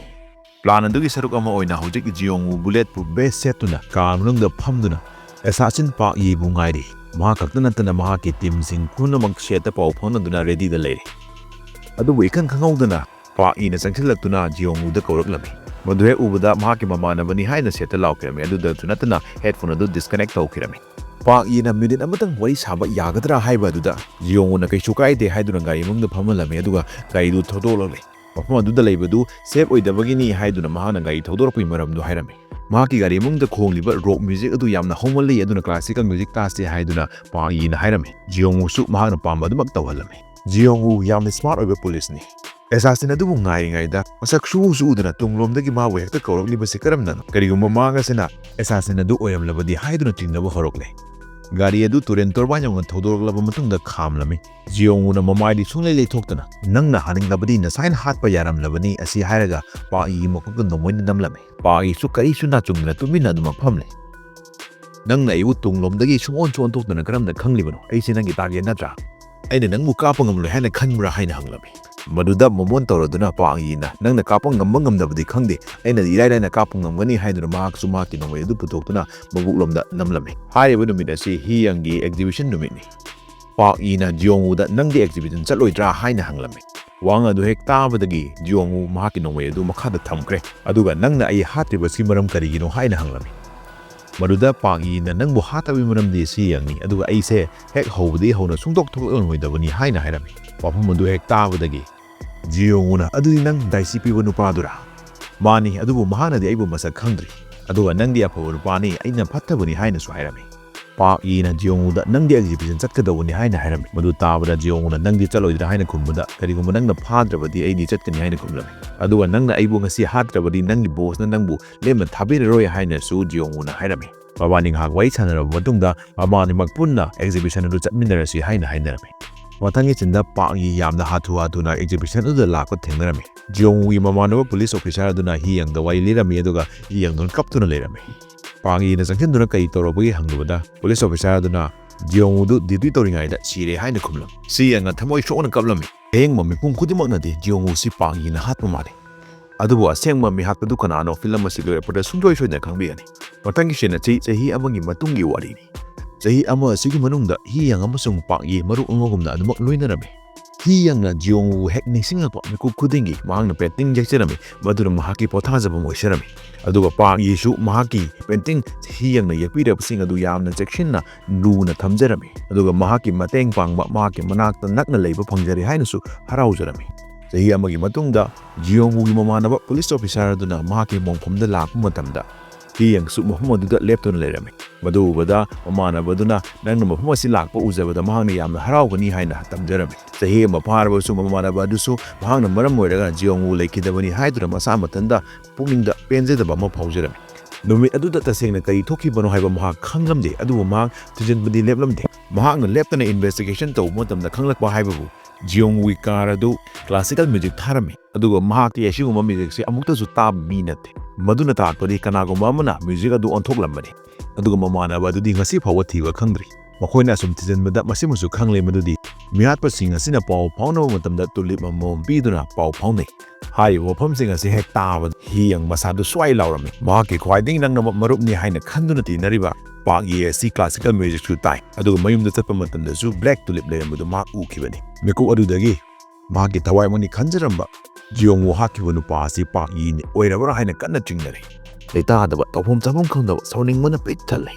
ꯄ꯭ꯂꯥꯟ ꯑꯗꯨꯒꯤ ꯁꯔꯨꯛ ꯑꯃ ꯑꯣꯏꯅ ꯍꯧꯖꯤꯛ ꯖꯤꯌꯣꯡ ꯋꯨ ꯕꯨꯂꯦꯠ ꯄ꯭ꯔꯨꯐ ꯚꯦꯁ ꯁꯦꯠꯇꯨꯅ ꯀꯥ ꯃꯅꯨꯡꯗ ꯐꯝꯗꯨꯅ ꯑꯦꯁꯥꯁꯤꯟ ꯄꯥꯛ ꯌꯤꯕꯨ ꯉꯥꯏꯔꯤ꯫ ꯃꯍꯥꯛ ꯈꯛꯇ ꯅꯠꯇꯅ ꯃꯍꯥꯛꯀꯤ ꯇꯤꯝꯁꯤꯡ ꯄꯨꯝꯅꯃꯛ ꯁꯦꯠꯇ ꯄꯥꯎ ꯐꯥꯎꯅꯗꯨꯅ ꯔꯦꯗꯤꯗ ꯂꯩꯔꯤ꯫ ꯑꯗꯨꯕꯨ ꯏꯈꯪ ꯈꯪꯍꯧꯗꯅ ꯄꯥꯛ ꯌꯤꯅ ꯆꯪꯁꯤꯜꯂꯛꯇꯨꯅ ꯖꯤꯌꯣꯡ ꯋꯨꯗ ꯀꯧꯔꯛꯂꯝꯃꯤ꯫ ꯃꯗꯨ ꯍꯦꯛ ꯎꯕꯗ ꯃꯍꯥꯛꯀꯤ ꯃꯃꯥꯟꯅꯕꯅꯤ ꯍꯥꯏꯅ ꯁꯦꯠꯇ ꯂꯥꯎꯈꯤꯔꯝꯃꯤ꯫ ꯑꯗꯨꯗꯁꯨ ꯅꯠꯇꯅ ꯍꯦꯗꯐꯣꯟ ꯑꯗꯨ ꯗꯤꯁꯀꯅꯦꯛ ꯇꯧꯈꯤꯔꯝꯃꯤ꯫ ꯄꯥꯛ ꯌꯤꯅ ꯃꯤꯅꯤꯠ ꯑꯃꯇꯪ ꯋꯥꯔꯤ ꯁꯥꯕ ꯌꯥꯒꯗ꯭ꯔꯥ ꯍꯥꯏꯕ ꯑꯗꯨꯗ ꯖꯤꯌꯣꯡ ꯋꯨꯅ ꯀꯩꯁꯨ ꯀꯥꯏꯗꯦ ꯍꯥꯏꯗꯨꯅ ꯒꯥꯔꯤ ꯃꯅꯨꯡꯗ ꯐꯝꯍꯜꯂꯝꯃꯤ, ꯑꯗꯨꯒ ꯒꯥꯔꯤꯗꯨ ꯊꯧꯗꯣꯛꯂꯛꯂꯦ꯫ ꯃꯐꯝ ꯑꯗꯨꯗ ꯂꯩꯕꯗꯨ ꯁꯦꯐ ꯑꯣꯏꯗꯕꯒꯤꯅꯤ ꯍꯥꯏꯗꯨꯅ ꯃꯍꯥꯛꯅ ꯒꯥꯔꯤ ꯊꯧꯗꯣꯔꯛꯄꯒꯤ ꯃꯔꯝꯗꯨ ꯍꯥꯏꯔꯝꯃꯤ꯫ ꯃꯍꯥꯛꯀꯤ ꯒꯥꯔꯤ ꯃꯅꯨꯡꯗ ꯈꯣꯡꯂꯤꯕ ꯔꯣꯛ ꯃ꯭ꯌꯨꯖꯤꯛ ꯑꯗꯨ ꯌꯥꯝꯅ ꯍꯧꯃꯜꯂꯤ, ꯑꯗꯨꯅ ꯀ꯭ꯂꯥꯁꯤꯀꯦꯜ ꯃ꯭ꯌꯨꯖꯤꯛ ꯇꯥꯁꯤ ꯍꯥꯏꯗꯨꯅ ꯄꯥꯛ ꯌꯤꯅ ꯍꯥꯏꯔꯝꯃꯤ꯫ ꯖꯤꯌꯣꯡ ꯋꯨꯁꯨ ꯃꯍꯥꯛꯅ ꯄꯥꯝꯕ ꯑꯗꯨꯃꯛ ꯇꯧꯍꯜꯂꯝꯃꯤ꯫ ꯖꯤꯌꯣꯡ ꯋꯨ ꯌꯥꯝꯅ ꯁ꯭ꯃꯥꯔꯠ ꯑꯣꯏꯕ ꯄꯨꯂꯤꯁꯅꯤ꯫ ꯑꯦꯁꯥꯁꯤꯟ ꯑꯗꯨꯕꯨ ꯉꯥꯏꯔꯤꯉꯩꯗ ꯃꯁꯛ ꯁꯨ ꯁꯨ ꯎꯗꯅ ꯇꯨꯡꯂꯣꯝꯗꯒꯤ ꯃꯥꯕꯨ ꯍꯦꯛꯇ ꯀꯧꯔꯛꯂꯤꯕꯁꯤ ꯀꯔꯝꯅꯅꯣ? ꯀꯔꯤꯒꯨꯝꯕ ꯃꯍꯥꯛ ꯑꯁꯤꯅ ꯑꯦꯁꯥꯁꯤꯟ ꯑꯗꯨ ꯑꯣꯏꯔꯝꯂꯕꯗꯤ ꯍꯥꯏꯗꯨꯅ ꯆꯤꯡꯅꯕ ꯍꯧꯔꯛꯂꯦ꯫ ꯒꯥꯔꯤ ꯑꯗꯨ ꯇꯨꯔꯦꯟ ꯇꯣꯔꯕꯥꯟ ꯌꯧꯅ ꯊꯧꯗꯣꯔꯛꯂꯕ ꯃꯇꯨꯡꯗ ꯈꯥꯝꯂꯝꯃꯤ꯫ ꯖꯤꯌꯣꯡ ꯋꯨꯅ ꯃꯃꯥꯏꯗꯤ ꯁꯨꯡꯂꯩ ꯂꯩꯊꯣꯛꯇꯅ, "ꯅꯪꯅ ꯍꯥꯅꯤꯡꯂꯕꯗꯤ ꯅꯁꯥꯏꯅ ꯍꯥꯠꯄ ꯌꯥꯔꯝꯂꯕꯅꯤ" ꯑꯁꯤ ꯍꯥꯏꯔꯒ ꯄꯥꯛ ꯌꯤꯒꯤ ꯃꯀꯣꯛꯇ ꯅꯣꯡꯃꯩꯅ ꯅꯝꯂꯝꯃꯤ꯫ ꯄꯥꯛ ꯌꯤꯁꯨ ꯀꯔꯤꯁꯨ ꯅꯥꯆꯨꯡꯗꯅ ꯇꯨꯃꯤꯟꯅ ꯑꯗꯨꯃꯛ ꯐꯝꯂꯦ꯫ "ꯅꯪꯅ ꯑꯩꯕꯨ ꯇꯨꯡꯂꯣꯝꯗꯒꯤ ꯁꯨꯡꯑꯣꯟꯁꯨ ꯑꯣꯟꯊꯣꯛꯇꯅ ꯀꯔꯝꯅ ꯈꯪꯂꯤꯕꯅꯣ? ꯑꯩꯁꯦ ꯅꯪꯒꯤ ꯇꯥꯔꯒꯦꯠ ꯅꯠꯇ꯭ꯔꯥ? ꯑꯩꯅ ꯅꯪꯕꯨ ꯀꯥꯞꯄ ꯉꯝꯂꯣꯏ ꯍꯥꯏꯅ ꯈꯟꯕ꯭ꯔꯥ?" ꯍꯥꯏꯅ ꯍꯪꯂꯝꯃꯤ꯫ ꯃꯗꯨꯗ ꯃꯣꯃꯣꯟ ꯇꯧꯔꯗꯨꯅ ꯄꯥꯛ ꯌꯤꯅ, "ꯅꯪꯅ ꯀꯥꯞꯄ ꯉꯝꯕ ꯉꯝꯗꯕꯗꯤ ꯈꯪꯗꯦ, ꯑꯩꯅ ꯏꯔꯥꯏ ꯂꯥꯏꯅ ꯀꯥꯞꯄ ꯉꯝꯒꯅꯤ" ꯍꯥꯏꯗꯨꯅ ꯃꯍꯥꯛꯁꯨ ꯃꯍꯥꯛꯀꯤ ꯅꯣꯡꯃꯩ ꯑꯗꯨ ꯄꯨꯊꯣꯛꯇꯨꯅ ꯃꯕꯨꯛꯂꯣꯝꯗ ꯅꯝꯂꯝꯃꯤ꯫ ꯍꯥꯏꯔꯤꯕ ꯅꯨꯃꯤꯠ ꯑꯁꯤ ꯍꯤ ꯌꯪꯒꯤ ꯑꯦꯛꯖꯤꯕꯤꯁꯟ ꯅꯨꯃꯤꯠꯅꯤ꯫ ꯄꯥꯛ ꯌꯤꯅ ꯖꯤꯌꯣꯡ ꯋꯨꯗ, "ꯅꯪꯗꯤ ꯑꯦꯛꯖꯤꯕꯤꯁꯟ ꯆꯠꯂꯣꯏꯗ꯭ꯔꯥ?" ꯍꯥꯏꯅ ꯍꯪꯂꯝꯃꯤ꯫ ꯋꯥꯍꯪ ꯑꯗꯨ ꯍꯦꯛ ꯇꯥꯕꯗꯒꯤ ꯖꯤꯌꯣꯡ ꯋꯨ ꯃꯍꯥꯛꯀꯤ ꯅꯣꯡꯃꯩ ꯑꯗꯨ ꯃꯈꯥꯗ ꯊꯝꯈ꯭ꯔꯦ, ꯑꯗꯨꯒ "ꯅꯪꯅ ꯑꯩ ꯍꯥꯠꯇ꯭ꯔꯤꯕꯁꯤ ꯃꯔꯝ ꯀꯔꯤꯒꯤꯅꯣ?" ꯍꯥꯏꯅ ꯍꯪꯂꯝꯃꯤ꯫ ꯃꯗꯨꯗ ꯄꯥꯛ ꯌꯤꯅ, "ꯅꯪꯕꯨ ꯍꯥꯠꯇꯕꯒꯤ ꯃꯔꯝꯗꯤ ꯁꯤ ꯌꯪꯅꯤ, ꯑꯗꯨꯒ ꯑꯩꯁꯦ ꯍꯦꯛ ꯍꯧꯕꯗꯒꯤ ꯍꯧꯅ ꯁꯨꯡꯊꯣꯛ ꯊꯣꯛꯂꯛꯂꯝꯃꯣꯏꯗꯕꯅꯤ" ꯍꯥꯏꯅ ꯍꯥꯏꯔꯝꯃꯤ꯫ ꯋꯥꯐꯝ ꯑꯗꯨ ꯍꯦꯛ ꯇꯥꯕꯗꯒꯤ ꯖꯤꯌꯣꯡ ꯋꯨꯅ, "ꯑꯗꯨꯗꯤ ꯅꯪ ꯗꯥꯏꯁꯤ ꯄꯤꯕ ꯅꯨꯄꯥꯗꯨꯔꯥ?" "ꯃꯥꯅꯤ, ꯑꯗꯨꯕꯨ ꯃꯍꯥꯛꯅꯗꯤ ꯑꯩꯕꯨ ꯃꯁꯛ ꯈꯪꯗ꯭ꯔꯤ, ꯑꯗꯨꯒ ꯅꯪꯗꯤ ꯑꯐꯕ ꯅꯨꯄꯥꯅꯤ, ꯑꯩꯅ ꯐꯠꯇꯕꯅꯤ" ꯍꯥꯏꯅꯁꯨ ꯍꯥꯏꯔꯝꯃꯤ꯫ ꯄꯥꯛ ꯌꯤꯅ ꯖꯤꯌꯣꯡ ꯋꯨꯗ, "ꯅꯪꯗꯤ ꯑꯦꯛꯖꯤꯕꯤꯁꯟ ꯆꯠꯀꯗꯧꯕꯅꯤ" ꯍꯥꯏꯅ ꯍꯥꯏꯔꯝꯃꯤ꯫ ꯃꯗꯨ ꯇꯥꯕꯗ ꯖꯤꯌꯣꯡ ꯋꯨꯅ, "ꯅꯪꯗꯤ ꯆꯠꯂꯣꯏꯗ꯭ꯔꯥ?" ꯍꯥꯏꯅ ꯈꯨꯝꯕꯗ, "ꯀꯔꯤꯒꯨꯝꯕ ꯅꯪꯅ ꯐꯥꯗ꯭ꯔꯕꯗꯤ ꯑꯩꯗꯤ ꯆꯠꯀꯅꯤ" ꯍꯥꯏꯅ ꯈꯨꯝꯂꯝꯃꯤ꯫ "ꯑꯗꯨꯒ ꯅꯪꯅ ꯑꯩꯕꯨ ꯉꯁꯤ ꯍꯥꯠꯇ꯭ꯔꯕꯗꯤ ꯅꯪꯒꯤ ꯕꯣꯁꯅ ꯅꯪꯕꯨ ꯂꯦꯝꯅ ꯊꯥꯕꯤꯔꯔꯣꯏ" ꯍꯥꯏꯅꯁꯨ ꯖꯤꯌꯣꯡ ꯋꯨꯅ ꯍꯥꯏꯔꯝꯃꯤ꯫ ꯃꯕꯥꯅꯤ ꯉꯥꯏꯍꯥꯛ ꯋꯥꯔꯤ ꯁꯥꯟꯅꯔꯕ ꯃꯇꯨꯡꯗ ꯃꯕꯥꯅꯤꯃꯛ ꯄꯨꯟꯅ ꯑꯦꯛꯖꯤꯕꯤꯁꯟ ꯑꯗꯨ ꯆꯠꯃꯤꯟꯅꯔꯁꯤ ꯍꯥꯏꯅ ꯍꯥꯏꯅꯔꯝꯃꯤ꯫ ꯃꯊꯪꯒꯤ ꯁꯤꯟꯗ ꯄꯥꯛ ꯌꯤ ꯌꯥꯝꯅ ꯍꯥꯊꯨ ꯍꯥꯊꯨꯅ ꯑꯦꯛꯖꯤꯕꯤꯁꯟ ꯑꯗꯨꯗ ꯂꯥꯛꯄ ꯊꯦꯡꯅꯔꯝꯃꯤ꯫ ꯖꯤꯌꯣꯡ ꯋꯨꯒꯤ ꯃꯃꯥꯟꯅꯕ ꯄꯨꯂꯤꯁ ꯑꯣꯐꯤꯁꯥꯔ ꯑꯗꯨꯅ ꯍꯤ ꯌꯪꯗ ꯋꯥꯔꯤ ꯂꯤꯔꯝꯃꯤ, ꯑꯗꯨꯒ ꯍꯤ ꯌꯪꯗꯨꯅ ꯀꯞꯇꯨꯅ ꯂꯩꯔꯝꯃꯤ꯫ ꯄꯥꯛ ꯌꯤꯅ ꯆꯪꯁꯤꯟꯗꯨꯅ ꯀꯔꯤ ꯇꯧꯔꯕꯒꯦ ꯍꯪꯂꯨꯕꯗ, ꯄꯨꯂꯤꯁ ꯑꯣꯐꯤꯁꯥꯔ ꯑꯗꯨꯅ ꯖꯤꯌꯣꯡ ꯋꯨꯗꯨ ꯗ꯭ꯌꯨꯇꯤ ꯇꯧꯔꯤꯉꯩꯗ ꯁꯤꯔꯦ ꯍꯥꯏꯅ ꯈꯨꯝꯂꯝꯃꯤ꯫ ꯁꯤ ꯌꯪꯅ ꯊꯃꯣꯏ ꯁꯣꯛꯅ ꯀꯞꯂꯝꯃꯤ꯫ ꯑꯌꯦꯡꯕ ꯃꯤꯄꯨꯝ ꯈꯨꯗꯤꯡꯃꯛꯅꯗꯤ ꯖꯤꯌꯣꯡ ꯋꯨꯁꯤ ꯄꯥꯛ ꯌꯤꯅ ꯍꯥꯠꯄ ꯃꯥꯜꯂꯤ꯫ ꯑꯗꯨꯕꯨ ꯑꯁꯦꯡꯕ ꯃꯤꯍꯥꯠꯄꯗꯨ ꯀꯅꯥꯅꯣ? ꯐꯤꯂꯝ ꯑꯁꯤ ꯂꯣꯏꯔꯛꯄꯗ ꯁꯨꯡꯁꯣꯏ ꯁꯣꯏꯗꯅ ꯈꯪꯕꯤꯒꯅꯤ꯫ ꯃꯊꯪꯒꯤ ꯁꯤꯟ ꯑꯁꯤ ꯆꯍꯤ ꯑꯃꯒꯤ ꯃꯇꯨꯡꯒꯤ ꯋꯥꯔꯤꯅꯤ꯫ ꯆꯍꯤ ꯑꯃ ꯑꯁꯤꯒꯤ ꯃꯅꯨꯡꯗ ꯍꯤ ꯌꯪ ꯑꯃꯁꯨꯡ ꯄꯥꯛ ꯌꯤ ꯃꯔꯨꯞ ꯑꯃꯒꯨꯝꯅ ꯑꯗꯨꯃꯛ ꯂꯣꯏꯅꯔꯝꯃꯤ꯫ ꯍꯤ ꯌꯪꯅ ꯖꯤꯌꯣꯡ ꯋꯨ ꯍꯦꯛ ꯅꯤꯡꯁꯤꯡꯂꯛꯄ ꯃꯤꯀꯨꯞ ꯈꯨꯗꯤꯡꯒꯤ ꯃꯍꯥꯛꯅ ꯄꯦꯟꯇꯤꯡ ꯌꯦꯛꯆꯔꯝꯃꯤ, ꯃꯗꯨꯅ ꯃꯍꯥꯛꯀꯤ ꯄꯣꯊꯥꯖꯐꯝ ꯑꯣꯏꯖꯔꯝꯃꯤ꯫ ꯑꯗꯨꯒ ꯄꯥꯛ ꯌꯤꯁꯨ ꯃꯍꯥꯛꯀꯤ ꯄꯦꯟꯇꯤꯡ ꯍꯤ ꯌꯪꯅ ꯌꯦꯛꯄꯤꯔꯕꯁꯤꯡ ꯑꯗꯨ ꯌꯥꯝꯅ ꯆꯦꯛꯁꯤꯟꯅ ꯂꯨꯅ ꯊꯝꯖꯔꯝꯃꯤ꯫ ꯑꯗꯨꯒ ꯃꯍꯥꯛꯀꯤ ꯃꯇꯦꯡ ꯄꯥꯡꯕ ꯃꯍꯥꯛꯀꯤ ꯃꯅꯥꯛꯇ ꯅꯛꯅ ꯂꯩꯕ ꯐꯪꯖꯔꯦ ꯍꯥꯏꯅꯁꯨ ꯍꯔꯥꯎꯖꯔꯝꯃꯤ꯫ ꯆꯍꯤ ꯑꯃꯒꯤ ꯃꯇꯨꯡꯗ ꯖꯤꯌꯣꯡ ꯋꯨꯒꯤ ꯃꯃꯥꯟꯅꯕ ꯄꯨꯂꯤꯁ ꯑꯣꯐꯤꯁꯥꯔ ꯑꯗꯨꯅ ꯃꯍꯥꯛꯀꯤ ꯃꯣꯡꯐꯝꯗ ꯂꯥꯛꯄ ꯃꯇꯝꯗ, ꯍꯤ ꯌꯪꯁꯨ ꯃꯐꯝ ꯑꯗꯨꯗ ꯂꯦꯞꯇꯨꯅ ꯂꯩꯔꯝꯃꯤ꯫ ꯃꯗꯨ ꯎꯕꯗ ꯃꯃꯥꯟꯅꯕꯗꯨꯅ ꯅꯪꯅ ꯃꯐꯝ ꯑꯁꯤ ꯂꯥꯛꯄ ꯎꯖꯕꯗ ꯃꯍꯥꯛꯅ ꯌꯥꯝꯅ ꯍꯔꯥꯎꯒꯅꯤ ꯍꯥꯏꯅ ꯇꯝꯖꯔꯝꯃꯤ꯫ ꯆꯍꯤ ꯑꯃ ꯐꯥꯔꯕꯁꯨ ꯃꯃꯥꯟꯅꯕ ꯑꯗꯨꯁꯨ ꯃꯍꯥꯛꯅ ꯃꯔꯝ ꯑꯣꯏꯔꯒ ꯖꯤꯌꯣꯡ ꯋꯨ ꯂꯩꯈꯤꯗꯕꯅꯤ ꯍꯥꯏꯗꯨꯅ ꯃꯁꯥ ꯃꯊꯟꯇ ꯄꯨꯛꯅꯤꯡꯗ ꯄꯦꯟꯖꯗꯕ ꯑꯃ ꯐꯥꯎꯖꯔꯝꯃꯤ꯫ ꯅꯨꯃꯤꯠ ꯑꯗꯨꯗ ꯇꯁꯦꯡꯅ ꯀꯔꯤ ꯊꯣꯛꯈꯤꯕꯅꯣ ꯍꯥꯏꯕ ꯃꯍꯥꯛ ꯈꯪꯂꯝꯗꯦ, ꯑꯗꯨꯕꯨ ꯃꯍꯥꯛ ꯊꯤꯖꯤꯟꯕꯗꯤ ꯂꯦꯞꯂꯝꯗꯦ꯫ ꯃꯍꯥꯛꯅ ꯂꯦꯞꯇꯅ ꯏꯟꯚꯦꯁꯇꯤꯒꯦꯁꯟ ꯇꯧꯕ ꯃꯇꯝꯗ ꯈꯪꯂꯛꯄ ꯍꯥꯏꯕꯕꯨ ꯖꯤꯌꯣꯡ ꯋꯨꯒꯤ ꯀꯥꯔ ꯑꯗꯨ ꯀ꯭ꯂꯥꯁꯤꯀꯦꯜ ꯃ꯭ꯌꯨꯖꯤꯛ ꯊꯥꯔꯝꯃꯤ, ꯑꯗꯨꯒ ꯃꯍꯥꯛꯇꯤ ꯑꯁꯤꯒꯨꯝꯕ ꯃ꯭ꯌꯨꯖꯤꯛꯁꯦ ꯑꯃꯨꯛꯇꯁꯨ ꯇꯥꯕ ꯃꯤ ꯅꯠꯇꯦ꯫ ꯃꯗꯨꯅ ꯇꯥꯛꯄꯗꯤ ꯀꯅꯥꯒꯨꯝꯕ ꯑꯃꯅ ꯃ꯭ꯌꯨꯖꯤꯛ ꯑꯗꯨ ꯑꯣꯟꯊꯣꯛꯂꯝꯕꯅꯤ꯫ ꯑꯗꯨꯒ ꯃꯃꯥꯟꯅꯕ ꯑꯗꯨꯗꯤ ꯉꯁꯤ ꯐꯥꯎꯕ ꯊꯤꯕ ꯈꯪꯗ꯭ꯔꯤ꯫ ꯃꯈꯣꯏꯅ ꯑꯁꯨꯝ ꯊꯤꯖꯤꯟꯕꯗ ꯃꯁꯤꯃꯁꯨ ꯈꯪꯂꯦ ꯃꯗꯨꯗꯤ ꯃꯤꯍꯥꯠꯄꯁꯤꯡ ꯑꯁꯤꯅ ꯄꯥꯎ ꯐꯥꯎꯅꯕ ꯃꯇꯝꯗ ꯇꯨꯂꯤꯞ ꯑꯃꯃꯝ ꯄꯤꯗꯨꯅ ꯄꯥꯎ ꯐꯥꯎꯅꯩ꯫ ꯍꯥꯏꯔꯤꯕ ꯋꯥꯐꯝꯁꯤꯡ ꯑꯁꯤ ꯍꯦꯛ ꯇꯥꯕꯗ ꯍꯤ ꯌꯪ ꯃꯁꯥꯗꯨ ꯁ꯭ꯋꯥꯏ ꯂꯥꯎꯔꯝꯃꯤ꯫ ꯃꯍꯥꯛꯀꯤ ꯈ꯭ꯋꯥꯏꯗꯒꯤ ꯅꯛꯅꯕ ꯃꯔꯨꯞꯅꯤ ꯍꯥꯏꯅ ꯈꯟꯗꯨꯅ ꯇꯤꯟꯅꯔꯤꯕ ꯄꯥꯛ ꯌꯤ ꯑꯁꯤ ꯀ꯭ꯂꯥꯁꯤꯀꯦꯜ ꯃ꯭ꯌꯨꯖꯤꯛꯁꯨ ꯇꯥꯏ, ꯑꯗꯨꯒ ꯃꯌꯨꯝꯗ ꯆꯠꯄ ꯃꯇꯝꯗꯁꯨ ꯕ꯭ꯂꯦꯛ ꯇꯨꯂꯤꯞ ꯂꯩꯔꯝꯕꯗꯨ ꯃꯍꯥꯛ ꯎꯈꯤꯕꯅꯤ꯫ ꯃꯤꯀꯨꯞ ꯑꯗꯨꯗꯒꯤ ꯃꯍꯥꯛꯀꯤ ꯊꯋꯥꯏꯃꯛꯅꯤ ꯈꯟꯖꯔꯝꯕ ꯖꯤꯌꯣꯡ ꯋꯨ ꯍꯥꯠꯈꯤꯕ ꯅꯨꯄꯥ ꯑꯁꯤ ꯄꯥꯛ ꯌꯤꯅꯤ ꯑꯣꯏꯔꯕ꯭ꯔꯥ ꯍꯥꯏꯅ ꯀꯟꯅ ꯆꯤꯡꯅꯔꯤ꯫ ꯂꯩꯇꯥꯗꯕ, ꯇꯧꯐꯝ ꯆꯥꯐꯝ ꯈꯪꯗꯕ, ꯁꯥꯎꯅꯤꯡꯕꯅ ꯄꯤꯛ ꯊꯜꯂꯦ꯫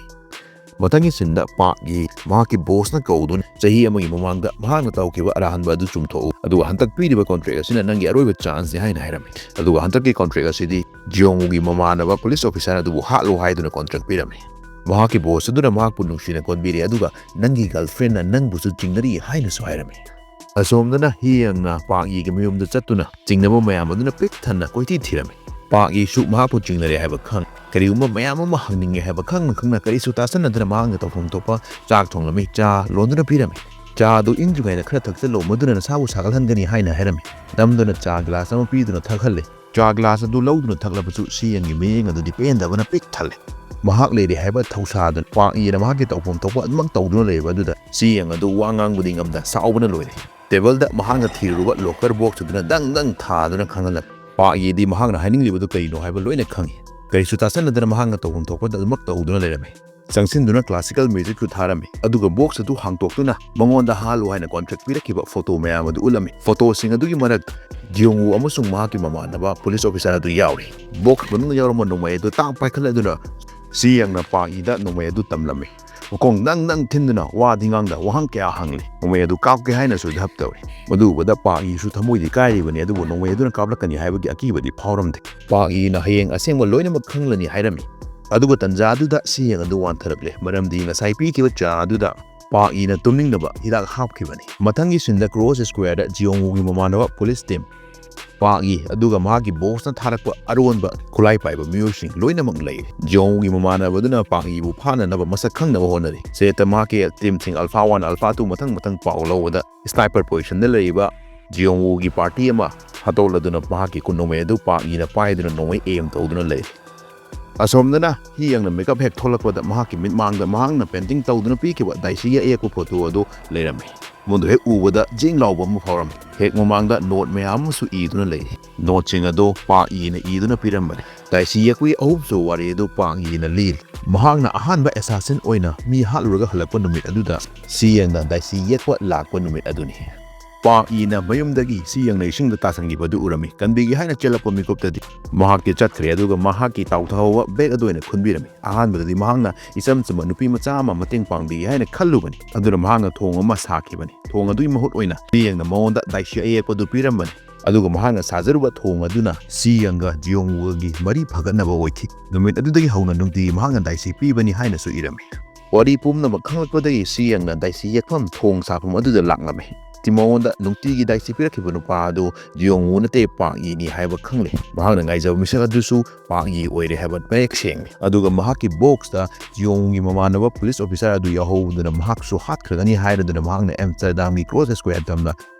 ꯃꯊꯪꯒꯤ ꯁꯤꯟꯗ ꯄꯥꯛ ꯌꯤ ꯃꯍꯥꯛꯀꯤ ꯕꯣꯁꯅ ꯀꯧꯗꯨꯅ ꯆꯍꯤ ꯑꯃꯒꯤ ꯃꯃꯥꯡꯗ ꯃꯍꯥꯛꯅ ꯇꯧꯈꯤꯕ ꯑꯔꯥꯟꯕ ꯑꯗꯨ ꯆꯨꯝꯊꯣꯛꯎ, ꯑꯗꯨꯒ ꯍꯟꯗꯛ ꯄꯤꯔꯤꯕ ꯀꯣꯟꯇ꯭ꯔꯦꯛ ꯑꯁꯤꯅ ꯅꯪꯒꯤ ꯑꯔꯣꯏꯕ ꯆꯥꯟꯁꯅꯤ ꯍꯥꯏꯅ ꯍꯥꯏꯔꯝꯃꯤ꯫ ꯑꯗꯨꯒ ꯍꯟꯗꯛꯀꯤ ꯀꯣꯟꯇ꯭ꯔꯦꯛ ꯑꯁꯤꯗꯤ ꯖꯤꯌꯣꯡ ꯋꯨꯒꯤ ꯃꯃꯥꯟꯅꯕ ꯄꯨꯂꯤꯁ ꯑꯣꯐꯤꯁꯥꯔ ꯑꯗꯨꯕꯨ ꯍꯥꯠꯂꯨ ꯍꯥꯏꯗꯨꯅ ꯀꯣꯟꯇ꯭ꯔꯦꯛ ꯄꯤꯔꯝꯃꯤ꯫ ꯃꯍꯥꯛꯀꯤ ꯕꯣꯁ ꯑꯗꯨꯅ ꯃꯍꯥꯛꯄꯨ ꯅꯨꯡꯁꯤꯅ ꯀꯣꯟꯕꯤꯔꯦ, ꯑꯗꯨꯒ ꯅꯪꯒꯤ ꯒꯔꯜꯐ꯭ꯔꯦꯟꯅ ꯅꯪꯕꯨꯁꯨ ꯆꯤꯡꯅꯔꯤ ꯍꯥꯏꯅꯁꯨ ꯍꯥꯏꯔꯝꯃꯤ꯫ ꯑꯁꯣꯝꯗꯅ ꯍꯤ ꯌꯪꯅ ꯄꯥꯛ ꯌꯤꯒꯤ ꯃꯌꯨꯝꯗ ꯆꯠꯇꯨꯅ ꯆꯤꯡꯅꯕ ꯃꯌꯥꯝ ꯑꯗꯨꯅ ꯄꯤꯛ ꯊꯟꯅ ꯀꯣꯏꯊꯤ ꯊꯤꯔꯝꯃꯤ꯫ ꯄꯥꯛ ꯌꯤꯁꯨ ꯃꯍꯥꯛꯄꯨ ꯆꯤꯡꯅꯔꯦ ꯍꯥꯏꯕ ꯈꯪ, ꯀꯔꯤꯒꯨꯝꯕ ꯃꯌꯥꯝ ꯑꯃ ꯍꯪꯅꯤꯡꯉꯦ ꯍꯥꯏꯕ ꯈꯪꯅ ꯈꯪꯅ ꯀꯔꯤꯁꯨ ꯇꯥꯁꯟꯅꯗꯅ ꯃꯍꯥꯛꯅ ꯇꯧꯐꯝ ꯊꯣꯛꯄ ꯆꯥꯛ ꯊꯣꯡꯂꯝꯃꯤ꯫ ꯆꯥ ꯂꯣꯟꯗꯨꯅ ꯄꯤꯔꯝꯃꯤ꯫ ꯆꯥ ꯑꯗꯨ ꯏꯪꯗ꯭ꯔꯤꯉꯩꯗ ꯈꯔ ꯊꯛꯆꯜꯂꯨ, ꯃꯗꯨꯅ ꯅꯁꯥꯕꯨ ꯁꯥꯒꯠꯍꯟꯒꯅꯤ ꯍꯥꯏꯅ ꯍꯥꯏꯔꯝꯃꯤ꯫ ꯅꯝꯗꯨꯅ ꯆꯥ ꯒ꯭ꯂꯥꯁ ꯑꯃ ꯄꯤꯗꯨꯅ ꯊꯛꯍꯜꯂꯦ꯫ ꯆꯥ ꯒ꯭ꯂꯥꯁ ꯑꯗꯨ ꯂꯧꯗꯨꯅ ꯊꯛꯂꯕꯁꯨ ꯁꯤ ꯌꯪꯒꯤ ꯃꯤꯠꯌꯦꯡ ꯑꯗꯨꯗꯤ ꯄꯦꯟꯗꯕꯅ ꯄꯤꯛ ꯊꯜꯂꯦ꯫ ꯃꯍꯥꯛ ꯂꯩꯔꯦ ꯍꯥꯏꯕ ꯊꯧꯁꯥꯗꯨꯅ ꯄꯥꯛ ꯌꯤꯅ ꯃꯍꯥꯛꯀꯤ ꯇꯧꯐꯝ ꯊꯣꯛꯄ ꯑꯗꯨꯃꯛ ꯇꯧꯗꯨꯅ ꯂꯩꯔꯤꯕ ꯑꯗꯨꯗ ꯁꯤ ꯌꯪ ꯑꯗꯨ ꯋꯥ ꯉꯥꯡꯕꯗꯤ ꯉꯝꯗ ꯁꯥꯎꯕꯅ ꯂꯣꯏꯔꯦ꯫ ꯇꯦꯕꯜꯗ ꯃꯍꯥꯛꯅ ꯊꯤꯔꯨꯕ ꯂꯣꯀꯔ ꯕꯣꯛꯁ ꯑꯗꯨꯅ ꯗꯪ ꯗꯪ ꯊꯥꯗꯨꯅ ꯈꯪꯍꯜꯂꯝꯃꯤ꯫ ꯄꯥꯛ ꯌꯤꯗꯤ ꯃꯍꯥꯛꯅ ꯍꯥꯏꯅꯤꯡꯂꯤꯕꯗꯨ ꯀꯔꯤꯅꯣ ꯍꯥꯏꯕ ꯂꯣꯏꯅ ꯈꯪꯏ꯫ ꯀꯔꯤꯁꯨ ꯇꯥꯁꯟꯅꯗꯅ ꯃꯍꯥꯛꯅ ꯇꯧꯐꯝ ꯊꯣꯛꯄꯗ ꯑꯗꯨꯃꯛ ꯇꯧꯗꯨꯅ ꯂꯩꯔꯝꯃꯤ꯫ ꯆꯪꯁꯤꯟꯗꯨꯅ classical musicꯁꯨ ꯊꯥꯔꯝꯃꯤ꯫ ꯑꯗꯨꯒ box ꯑꯗꯨ ꯍꯥꯡꯗꯣꯛꯇꯨꯅ ꯃꯉꯣꯟꯗ ꯍꯥꯠꯂꯨ ꯍꯥꯏꯅ contract ꯄꯤꯔꯛꯈꯤꯕ photo ꯃꯌꯥꯝ ꯑꯗꯨ ꯎꯠꯂꯝꯃꯤ꯫ Photoꯁꯤꯡ ꯑꯗꯨꯒꯤ ꯃꯔꯛꯇ ꯖꯤꯌꯣꯡ ꯋꯨ ꯑꯃꯁꯨꯡ ꯃꯍꯥꯛꯀꯤ ꯃꯃꯥꯟꯅꯕ police officer ꯑꯗꯨ ꯌꯥꯎꯔꯤ꯫ Box ꯃꯅꯨꯡꯗ ꯌꯥꯎꯔꯝꯕ ꯅꯣꯡꯃꯩ ꯑꯗꯨ ꯇꯥꯛ ꯄꯥꯏꯈꯠꯂꯗꯨꯅ ꯁꯤ ꯌꯪꯅ ꯄꯥꯛ ꯏꯗ ꯅꯣꯡꯃꯩ ꯑꯗꯨ ꯇꯝꯂꯝꯃꯤ꯫ ꯃꯈꯣꯡ ꯅꯪ ꯅꯪ ꯊꯤꯟꯗꯨꯅ ꯋꯥꯗꯤ ꯉꯥꯡꯗ ꯋꯥꯍꯪ ꯀꯌꯥ ꯍꯪꯂꯤ꯫ ꯅꯣꯡꯃꯩ ꯑꯗꯨ ꯀꯥꯞꯀꯦ ꯍꯥꯏꯅꯁꯨ ꯙꯞ ꯇꯧꯏ꯫ ꯃꯗꯨ ꯎꯕꯗ ꯄꯥꯛ ꯏꯁꯨ ꯊꯃꯣꯏꯗꯤ ꯀꯥꯏꯔꯤꯕꯅꯤ, ꯑꯗꯨꯕꯨ ꯅꯣꯡꯃꯩ ꯑꯗꯨꯅ ꯀꯥꯞꯂꯛꯀꯅꯤ ꯍꯥꯏꯕꯒꯤ ꯑꯀꯤꯕꯗꯤ ꯐꯥꯎꯔꯝꯗꯦ꯫ ꯄꯥꯛ ꯏꯅ ꯍꯌꯦꯡ ꯑꯁꯦꯡꯕ ꯂꯣꯏꯅꯃꯛ ꯈꯪꯂꯅꯤ ꯍꯥꯏꯔꯝꯃꯤ꯫ ꯑꯗꯨꯒ ꯇꯟꯖꯥ ꯑꯗꯨꯗ ꯁꯤ ꯌꯪ ꯑꯗꯨ ꯋꯥꯟꯊꯔꯛꯂꯦ, ꯃꯔꯝꯗꯤ ꯉꯁꯥꯏ ꯄꯤꯈꯤꯕ ꯆꯥ ꯑꯗꯨꯗ ꯄꯥꯛ ꯏꯅ ꯇꯨꯝꯅꯤꯡꯅꯕ ꯍꯤꯗꯥꯛ ꯍꯥꯞꯈꯤꯕꯅꯤ꯫ ꯃꯊꯪꯒꯤ ꯁꯤꯟꯗ Cross Squareꯗ ꯖꯤꯌꯣꯡ ꯋꯨꯒꯤ ꯃꯃꯥꯟꯅꯕ police team ꯄꯥꯛ ꯏ ꯑꯗꯨꯒ ꯃꯍꯥꯛꯀꯤ bossꯅ ꯊꯥꯔꯛꯄ ꯑꯔꯣꯟꯕ ꯈꯨꯠꯂꯥꯏ ꯄꯥꯏꯕ ꯃꯤꯑꯣꯏꯁꯤꯡ ꯂꯣꯏꯅꯃꯛ ꯂꯩꯔꯤ꯫ ꯖꯤꯌꯣꯡ ꯋꯨꯒꯤ ꯃꯃꯥꯟꯅꯕꯗꯨꯅ ꯄꯥꯛ ꯏꯕꯨ ꯐꯥꯅꯅꯕ ꯃꯁꯛ ꯈꯪꯅꯕ ꯍꯣꯠꯅꯔꯤ꯫ ꯁꯦꯠꯇ ꯃꯍꯥꯛꯀꯤ teamꯁꯤꯡ Alpha One, Alpha Two ꯃꯊꯪ ꯃꯊꯪ ꯄꯥꯎ ꯂꯧꯕꯗ sniper positionꯗ ꯂꯩꯔꯤꯕ ꯖꯤꯌꯣꯡ ꯋꯨꯒꯤ party ꯑꯃ ꯍꯥꯠꯇꯣꯛꯂꯗꯨꯅ ꯃꯍꯥꯛꯀꯤ ꯈꯨꯠ ꯅꯣꯡꯃꯩ ꯑꯗꯨ ꯄꯥꯛ ꯏꯅ ꯄꯥꯏꯗꯨꯅ ꯅꯣꯡꯃꯩ aim ꯇꯧꯗꯨꯅ ꯂꯩꯔꯤ꯫ ꯑꯁꯣꯝꯗꯅ ꯍꯤ ꯌꯪꯅ makeup ꯍꯦꯛ ꯊꯣꯛꯂꯛꯄꯗ ꯃꯍꯥꯛꯀꯤ ꯃꯤꯠꯃꯥꯡꯗ ꯃꯍꯥꯛꯅ painting ꯇꯧꯗꯨꯅ ꯄꯤꯈꯤꯕ ꯗꯥꯏꯁꯤꯒꯤ ꯑꯌꯦꯛꯄ photo ꯑꯗꯨ ꯂꯩꯔꯝꯃꯤ꯫ ꯃꯗꯨ ꯍꯦꯛ ꯎꯕꯗ ꯖꯤꯡ ꯂꯥꯎꯕ ꯑꯃ ꯐꯥꯎꯔꯝꯃꯤ꯫ ꯍꯦꯛ ꯃꯃꯥꯡꯗ note ꯃꯌꯥꯝ ꯑꯃꯁꯨ ꯏꯗꯨꯅ ꯂꯩꯔꯤ꯫ Noteꯁꯤꯡ ꯑꯗꯨ ꯄꯥꯛ ꯏꯅ ꯏꯗꯨꯅ ꯄꯤꯔꯝꯕꯅꯤ꯫ ꯗꯥꯏꯁꯤ ꯌꯦꯛꯄꯒꯤ ꯑꯍꯨꯝꯁꯨꯕ ꯋꯥꯔꯤ ꯑꯗꯨ ꯄꯥꯛ ꯏꯅ ꯂꯤꯔꯤ꯫ ꯃꯍꯥꯛꯅ ꯑꯍꯥꯟꯕ assassin ꯑꯣꯏꯅ ꯃꯤ ꯍꯥꯠꯂꯨꯔꯒ ꯍꯜꯂꯛꯄ ꯅꯨꯃꯤꯠ ꯑꯗꯨꯗ ꯁꯤ ꯌꯪꯅ ꯗꯥꯏꯁꯤ ꯌꯦꯛꯄ ꯂꯥꯛꯄ ꯅꯨꯃꯤꯠ ꯑꯗꯨꯅꯤ꯫ ꯄꯥꯛ ꯏꯅ ꯃꯌꯨꯝꯗꯒꯤ ꯁꯤ ꯌꯪꯅ ꯏꯁꯤꯡꯗ ꯇꯥꯁꯟꯈꯤꯕ ꯑꯗꯨ ꯎꯔꯝꯃꯤ꯫ ꯀꯟꯕꯤꯒꯦ ꯍꯥꯏꯅ ꯆꯦꯜꯂꯛꯄ ꯃꯤꯀꯨꯞꯇꯗꯤ ꯃꯍꯥꯛꯇꯤ ꯆꯠꯈ꯭ꯔꯦ, ꯑꯗꯨꯒ ꯃꯍꯥꯛꯀꯤ ꯇꯥꯎꯊꯍꯧꯕ bag ꯑꯗꯨ ꯑꯣꯏꯅ ꯈꯨꯟꯕꯤꯔꯝꯃꯤ꯫ ꯑꯍꯥꯟꯕꯗꯗꯤ ꯃꯍꯥꯛꯅ ꯏꯆꯝ ꯆꯝꯕ ꯅꯨꯄꯤ ꯃꯆꯥ ꯑꯃ ꯃꯇꯦꯡ ꯄꯥꯡꯕꯤꯒꯦ ꯍꯥꯏꯅ ꯈꯜꯂꯨꯕꯅꯤ, ꯑꯗꯨꯅ ꯃꯍꯥꯛꯅ ꯊꯣꯡ ꯑꯃ ꯁꯥꯈꯤꯕꯅꯤ꯫ ꯊꯣꯡ ꯑꯗꯨꯒꯤ ꯃꯍꯨꯠ ꯑꯣꯏꯅ ꯁꯤ ꯌꯪꯅ ꯃꯉꯣꯟꯗ ꯗꯥꯏꯁꯤ ꯑꯌꯦꯛꯄꯗꯨ ꯄꯤꯔꯝꯕꯅꯤ, ꯑꯗꯨꯒ ꯃꯍꯥꯛꯅ ꯁꯥꯖꯔꯨꯕ ꯊꯣꯡ ꯑꯗꯨꯅ ꯁꯤ ꯌꯪꯒ ꯖꯤꯌꯣꯡ ꯋꯨꯒꯤ ꯃꯔꯤ ꯐꯒꯠꯅꯕ ꯑꯣꯏꯈꯤ꯫ ꯅꯨꯃꯤꯠ ꯑꯗꯨꯗꯒꯤ ꯍꯧꯅ ꯅꯨꯡꯇꯤꯒꯤ ꯃꯍꯥꯛꯅ ꯗꯥꯏꯁꯤ ꯄꯤꯕꯅꯤ ꯍꯥꯏꯅꯁꯨ ꯏꯔꯝꯃꯤ꯫ ꯋꯥꯔꯤ ꯄꯨꯝꯅꯃꯛ ꯈꯪꯂꯛꯄꯗꯒꯤ ꯁꯤ ꯌꯪꯅ ꯗꯥꯏꯁꯤ ꯌꯦꯛꯐꯝ ꯊꯣꯡ ꯁꯥꯐꯝ ꯑꯗꯨꯗ ꯂꯥꯛꯂꯝꯃꯤ꯫ ꯇꯤ ꯃꯉꯣꯟꯗ ꯅꯨꯡꯇꯤꯒꯤ ꯗꯥꯏꯁꯤ ꯄꯤꯔꯛꯈꯤꯕ ꯅꯨꯄꯥ ꯑꯗꯨ ꯖꯤꯌꯣꯡ ꯋꯨ ꯅꯠꯇꯦ, ꯄꯥꯛ ꯏꯅꯤ ꯍꯥꯏꯕ ꯈꯪꯂꯦ꯫ ꯃꯍꯥꯛꯅ ꯉꯥꯏꯖꯕ ꯃꯤꯁꯛ ꯑꯗꯨꯁꯨ ꯄꯥꯛ ꯏ ꯑꯣꯏꯔꯦ ꯍꯥꯏꯕ ꯃꯌꯦꯛ ꯁꯦꯡꯉꯤ꯫ ꯑꯗꯨꯒ ꯃꯍꯥꯛꯀꯤ boxꯇ ꯖꯤꯌꯣꯡ ꯋꯨꯒꯤ ꯃꯃꯥꯟꯅꯕ police officer ꯑꯗꯨ ꯌꯥꯎꯍꯧꯗꯨꯅ ꯃꯍꯥꯛꯁꯨ ꯍꯥꯠꯈ꯭ꯔꯒꯅꯤ ꯍꯥꯏꯔꯗꯨꯅ ꯃꯍꯥꯛꯅ Amsterdamꯒꯤ Cross Square ꯇꯝꯅ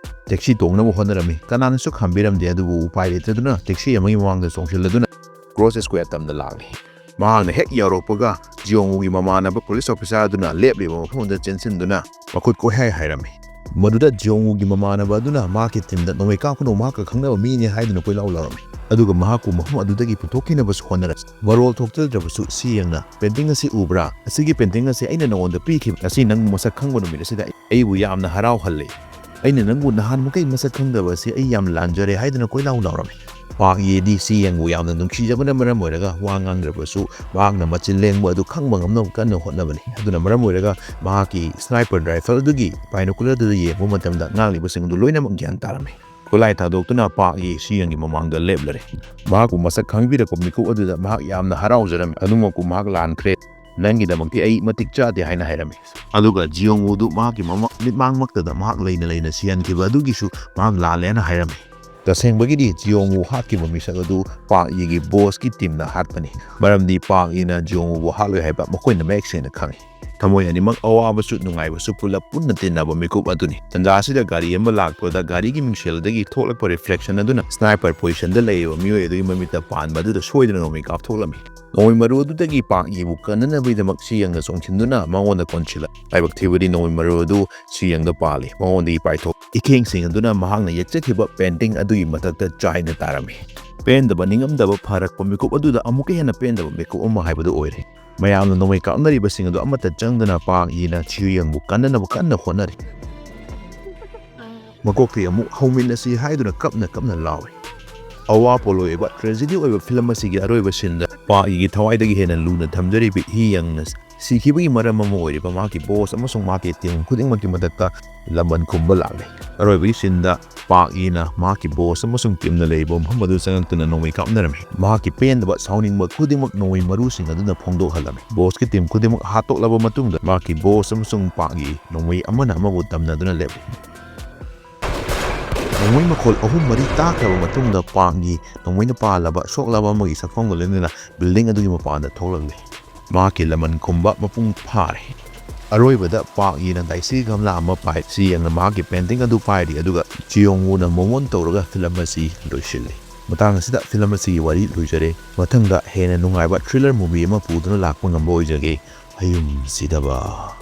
taxi ꯇꯣꯡꯅꯕ ꯍꯣꯠꯅꯔꯝꯃꯤ꯫ ꯀꯅꯥꯅꯁꯨ ꯈꯥꯝꯕꯤꯔꯝꯗꯦ, ꯑꯗꯨꯕꯨ ꯎꯄꯥꯏ ꯂꯩꯇꯗꯨꯅ taxi ꯑꯃꯒꯤ ꯃꯃꯥꯡꯗ ꯆꯣꯡꯁꯤꯜꯂꯗꯨꯅ Cross Square ꯇꯝꯗ ꯂꯥꯛꯂꯤ꯫ ꯃꯍꯥꯛꯅ ꯍꯦꯛ ꯌꯧꯔꯛꯄꯒ ꯖꯤꯌꯣꯡ ꯋꯨꯒꯤ ꯃꯃꯥꯟꯅꯕ police officer ꯑꯗꯨꯅ ꯂꯦꯞꯂꯤꯕ ꯃꯐꯝ ꯑꯗꯨꯗ ꯆꯦꯟꯁꯤꯟꯗꯨꯅ ꯃꯈꯨꯠ ꯀꯣꯏꯍꯥꯏ ꯍꯥꯏꯔꯝꯃꯤ꯫ ꯃꯗꯨꯗ ꯖꯤꯌꯣꯡ ꯋꯨꯒꯤ ꯃꯃꯥꯟꯅꯕ ꯑꯗꯨꯅ ꯃꯍꯥꯛꯀꯤ teamꯗ ꯅꯣꯡꯃꯩ ꯀꯥꯞꯀꯅꯨ, ꯃꯍꯥꯛꯀ ꯈꯪꯅꯕ ꯃꯤꯅꯤ ꯍꯥꯏꯗꯨꯅ ꯀꯣꯏꯂꯥꯎ ꯂꯥꯎꯔꯝꯃꯤ꯫ ꯑꯗꯨꯒ ꯃꯍꯥꯛꯄꯨ ꯃꯐꯝ ꯑꯗꯨꯗꯒꯤ ꯄꯨꯊꯣꯛꯈꯤꯅꯕꯁꯨ ꯍꯣꯠꯅꯔꯛꯏ꯫ ꯃꯔꯣꯜ ꯊꯣꯛꯆꯗ꯭ꯔꯕꯁꯨ ꯁꯤ ꯌꯦꯡꯅ, "Painting ꯑꯁꯤ ꯎꯕ꯭ꯔꯥ? ꯑꯁꯤꯒꯤ painting ꯑꯁꯤ ꯑꯩꯅ ꯅꯉꯣꯟꯗ ꯄꯤꯈꯤꯕ꯫ ꯉꯁꯤ ꯅꯪ ꯃꯁꯛ ꯈꯪꯕ ꯅꯨꯃꯤꯠ ꯑꯁꯤꯗ ꯑꯩꯕꯨ ꯌꯥꯝꯅ ꯍꯔꯥꯎꯍꯜꯂꯦ꯫ ꯑꯩꯅ ꯅꯪꯕꯨ ꯅꯍꯥꯟ ꯃꯈꯩ ꯃꯁꯛ ꯈꯪꯗꯕ ꯑꯁꯤ ꯑꯩ ꯌꯥꯝ ꯂꯥꯟꯖꯔꯦ" ꯍꯥꯏꯗꯨꯅ ꯀꯣꯏꯂꯥꯎ ꯂꯥꯎꯔꯝꯃꯤ꯫ ꯄꯥꯛ ꯌꯦꯗꯤ ꯁꯤ ꯌꯦꯡꯕꯨ ꯌꯥꯝꯅ ꯅꯨꯡꯁꯤꯖꯕꯅ ꯃꯔꯝ ꯑꯣꯏꯔꯒ ꯋꯥ ꯉꯥꯡꯗ꯭ꯔꯕꯁꯨ ꯃꯍꯥꯛꯅ ꯃꯆꯤꯟ ꯂꯦꯡꯕ ꯑꯗꯨ ꯈꯪꯕ ꯉꯝꯅꯕ ꯀꯟꯅ ꯍꯣꯠꯅꯕꯅꯤ꯫ ꯑꯗꯨꯅ ꯃꯔꯝ ꯑꯣꯏꯔꯒ ꯃꯍꯥꯛꯀꯤ sniper rifle ꯑꯗꯨꯒꯤ binocular ꯑꯗꯨꯗ ꯌꯦꯡꯕ ꯃꯇꯝꯗ ꯉꯥꯡꯂꯤꯕꯁꯤꯡ ꯑꯗꯨ ꯂꯣꯏꯅꯃꯛ ꯒ꯭ꯌꯥꯟ ꯇꯥꯔꯝꯃꯤ꯫ ꯈꯨꯠꯂꯥꯏ ꯊꯥꯗꯣꯛꯇꯨꯅ ꯄꯥꯛ ꯌꯦ ꯁꯤ ꯌꯦꯡꯒꯤ ꯃꯃꯥꯡꯗ ꯂꯦꯞꯂꯔꯦ꯫ ꯃꯍꯥꯛꯄꯨ ꯃꯁꯛ ꯈꯪꯕꯤꯔꯛꯄ ꯃꯤꯀꯨꯞ ꯑꯗꯨꯗ ꯃꯍꯥꯛ ꯌꯥꯝꯅ ꯍꯔꯥꯎꯖꯔꯝꯃꯤ꯫ "ꯑꯗꯨꯃꯛꯄꯨ ꯃꯍꯥꯛ ꯂꯥꯟꯈ꯭ꯔꯦ꯫ ꯅꯪꯒꯤꯗꯃꯛꯇꯤ ꯑꯩ ꯃꯇꯤꯛ ꯆꯥꯗꯦ" ꯍꯥꯏꯅ ꯍꯥꯏꯔꯝꯃꯤ꯫ ꯑꯗꯨꯒ ꯖꯤꯌꯣꯡ ꯋꯨꯗꯨ ꯃꯍꯥꯛꯀꯤ ꯃꯃ-, ꯃꯤꯠꯃꯥꯡꯃꯛꯇꯗ ꯃꯍꯥꯛ ꯂꯩꯅ ꯂꯩꯅ ꯁꯤꯍꯟꯈꯤꯕ ꯑꯗꯨꯒꯤꯁꯨ ꯃꯍꯥꯛ ꯂꯥꯜꯂꯦꯅ ꯍꯥꯏꯔꯝꯃꯤ꯫ ꯇꯁꯦꯡꯕꯒꯤꯗꯤ ꯖꯤꯌꯣꯡ ꯋꯨ ꯍꯥꯠꯈꯤꯕ ꯃꯤꯁꯛ ꯑꯗꯨ ꯄꯥꯛ ꯌꯦꯒꯤ bossꯀꯤ teamꯅ ꯍꯥꯠꯄꯅꯤ, ꯃꯔꯝꯗꯤ ꯄꯥꯛ ꯌꯦꯅ ꯖꯤꯌꯣꯡ ꯋꯨꯕꯨ ꯍꯥꯠꯂꯣꯏ ꯍꯥꯏꯕ ꯃꯈꯣꯏꯅ ꯃꯌꯦꯛ ꯁꯦꯡꯅ ꯈꯪꯏ꯫ ꯊꯃꯣꯏ ꯑꯅꯤꯃꯛ ꯑꯋꯥꯕꯁꯨ ꯅꯨꯡꯉꯥꯏꯕꯁꯨ ꯄꯨꯂꯞ ꯄꯨꯟꯅ ꯇꯤꯟꯅꯕ ꯃꯤꯀꯨꯞ ꯑꯗꯨꯅꯤ꯫ ꯇꯟꯖꯥ ꯑꯁꯤꯗ ꯒꯥꯔꯤ ꯑꯃ ꯂꯥꯛꯄꯗ ꯒꯥꯔꯤꯒꯤ ꯃꯤꯡꯁꯦꯜꯗꯒꯤ ꯊꯣꯛꯂꯛꯄ reflection ꯑꯗꯨꯅ sniper positionꯗ ꯂꯩꯔꯤꯕ ꯃꯤꯑꯣꯏ ꯑꯗꯨꯒꯤ ꯃꯃꯤꯠꯇ ꯄꯥꯟꯕ ꯑꯗꯨꯗ ꯁꯣꯏꯗꯅ ꯅꯣꯡꯃꯩ ꯀꯥꯞꯊꯣꯛꯂꯝꯃꯤ꯫ ꯅꯣꯡꯃꯩ ꯃꯔꯨ ꯑꯗꯨꯗꯒꯤ ꯄꯥꯛ ꯌꯦꯕꯨ ꯀꯟꯅꯅꯕꯒꯤꯗꯃꯛ ꯁꯤ ꯌꯦꯡꯅ ꯆꯣꯡꯁꯤꯟꯗꯨꯅ ꯃꯉꯣꯟꯗ ꯀꯣꯟꯁꯤꯜꯂꯛ꯫ ꯂꯥꯏꯕꯛ ꯊꯤꯕꯗꯤ ꯅꯣꯡꯃꯩ ꯃꯔꯨ ꯑꯗꯨ ꯁꯤ ꯌꯦꯡꯗ ꯄꯥꯜꯂꯤ꯫ ꯃꯉꯣꯟꯗꯒꯤ ꯄꯥꯏꯊꯣꯛ ꯏꯈꯦꯡꯁꯤꯡ ꯑꯗꯨꯅ ꯃꯍꯥꯛꯅ ꯌꯦꯛꯆꯈꯤꯕ painting ꯑꯗꯨꯒꯤ ꯃꯊꯛꯇ ꯆꯥꯏꯅ ꯇꯥꯔꯝꯃꯤ꯫ ꯄꯦꯟꯗꯕ, ꯅꯤꯡꯉꯝꯗꯕ ꯐꯥꯔꯛꯄ ꯃꯤꯀꯨꯞ ꯑꯗꯨꯗ ꯑꯃꯨꯛꯀ ꯍꯦꯟꯅ ꯄꯦꯟꯗꯕ ꯃꯤꯀꯨꯞ ꯑꯃ ꯍꯥꯏꯕꯗꯨ ꯑꯣꯏꯔꯦ꯫ ꯃꯌꯥꯝꯅ ꯅꯣꯡꯃꯩ ꯀꯥꯞꯅꯔꯤꯕꯁꯤꯡ ꯑꯗꯨ ꯑꯃꯠꯇ ꯆꯪꯗꯅ ꯄꯥꯛ ꯌꯦꯅ ꯆꯤꯌꯨꯌꯪꯕꯨ ꯀꯟꯅꯅꯕ ꯀꯟꯅ ꯍꯣꯠꯅꯔꯤ꯫ ꯃꯀꯣꯛꯇꯒꯤ ꯑꯃꯨꯛ "ꯍꯧꯃꯤꯟꯅꯁꯤ" ꯍꯥꯏꯗꯨꯅ ꯀꯞꯅ ꯀꯞꯅ ꯂꯥꯎꯏ꯫ ꯑꯋꯥ ꯄꯣꯠꯂꯣꯏ ꯑꯣꯏꯕ tragedy ꯑꯣꯏꯕ film ꯑꯁꯤꯒꯤ ꯑꯔꯣꯏꯕ sceneꯗ ꯄꯥꯛ ꯌꯦꯒꯤ ꯊꯋꯥꯏꯗꯒꯤ ꯍꯦꯟꯅ ꯂꯨꯅ ꯊꯝꯖꯔꯤꯕ ꯍꯤ ꯌꯪꯅ ꯁꯤꯈꯤꯕꯒꯤ ꯃꯔꯝ ꯑꯃ ꯑꯣꯏꯔꯤꯕ ꯃꯍꯥꯛꯀꯤ boss ꯑꯃꯁꯨꯡ ꯃꯍꯥꯛꯀꯤ team ꯈꯨꯗꯤꯡꯃꯛꯀꯤ ꯃꯊꯛꯇ ꯂꯃꯟ ꯈꯨꯝꯕ ꯂꯥꯛꯂꯦ꯫ ꯑꯔꯣꯏꯕꯒꯤ sceneꯗ ꯄꯥꯛ ꯌꯦꯅ ꯃꯍꯥꯛꯀꯤ boss ꯑꯃꯁꯨꯡ teamꯅ ꯂꯩꯔꯤꯕ ꯃꯐꯝ ꯑꯗꯨ ꯆꯪꯂꯛꯇꯨꯅ ꯅꯣꯡꯃꯩ ꯀꯥꯞꯅꯔꯝꯃꯤ꯫ ꯃꯍꯥꯛꯀꯤ ꯄꯦꯟꯗꯕ, ꯁꯥꯎꯅꯤꯡꯕ ꯈꯨꯗꯤꯡꯃꯛ ꯅꯣꯡꯃꯩ ꯃꯔꯨꯁꯤꯡ ꯑꯗꯨꯅ ꯐꯣꯡꯗꯣꯛꯍꯜꯂꯝꯃꯤ꯫ Bossꯀꯤ team ꯈꯨꯗꯤꯡꯃꯛ ꯍꯥꯠꯇꯣꯛꯂꯕ ꯃꯇꯨꯡꯗ ꯃꯍꯥꯛꯀꯤ boss ꯑꯃꯁꯨꯡ ꯄꯥꯛ ꯌꯦ ꯅꯣꯡꯃꯩ ꯑꯃꯅ ꯑꯃꯕꯨ ꯇꯝꯅꯗꯨꯅ ꯂꯦꯞꯂꯤ꯫ ꯅꯣꯡꯃꯩ ꯃꯈꯣꯜ ꯑꯍꯨꯝ ꯃꯔꯤ ꯇꯥꯈ꯭ꯔꯕ ꯃꯇꯨꯡꯗ ꯄꯥꯛ ꯌꯦ ꯅꯣꯡꯃꯩꯅ ꯄꯥꯜꯂꯕ ꯁꯣꯛꯂꯕ ꯑꯃꯒꯤ ꯁꯛꯐꯝꯒ ꯂꯣꯏꯅꯅ building ꯑꯗꯨꯒꯤ ꯃꯄꯥꯟꯗ ꯊꯣꯛꯂꯛꯂꯤ꯫ ꯃꯍꯥꯛꯀꯤ ꯂꯃꯟ ꯈꯨꯝꯕ ꯃꯄꯨꯡ ꯐꯥꯔꯦ꯫ ꯑꯔꯣꯏꯕꯗ ꯄꯥꯛ ꯌꯦꯅ ꯗꯥꯏꯁꯤ ꯒꯝꯂꯥ ꯑꯃ ꯄꯥꯏ꯫ ꯁꯤ ꯌꯦꯡꯅ ꯃꯍꯥꯛꯀꯤ painting ꯑꯗꯨ ꯄꯥꯏꯔꯤ, ꯑꯗꯨꯒ ꯆꯤꯌꯣꯡ ꯋꯨꯅ move on ꯇꯧꯔꯒ film ꯑꯁꯤ ꯂꯣꯏꯁꯤꯜꯂꯤ꯫ ꯃꯇꯥꯡ ꯑꯁꯤꯗ film ꯑꯁꯤꯒꯤ ꯋꯥꯔꯤ ꯂꯣꯏꯖꯔꯦ꯫ ꯃꯊꯪꯗ ꯍꯦꯟꯅ ꯅꯨꯡꯉꯥꯏꯕ thriller movie ꯑꯃ ꯄꯨꯗꯨꯅ ꯂꯥꯛꯄ ꯉꯝꯕ ꯑꯣꯏꯖꯒꯦ꯫ ꯍꯌꯨꯝ ꯁꯤꯗꯕ꯫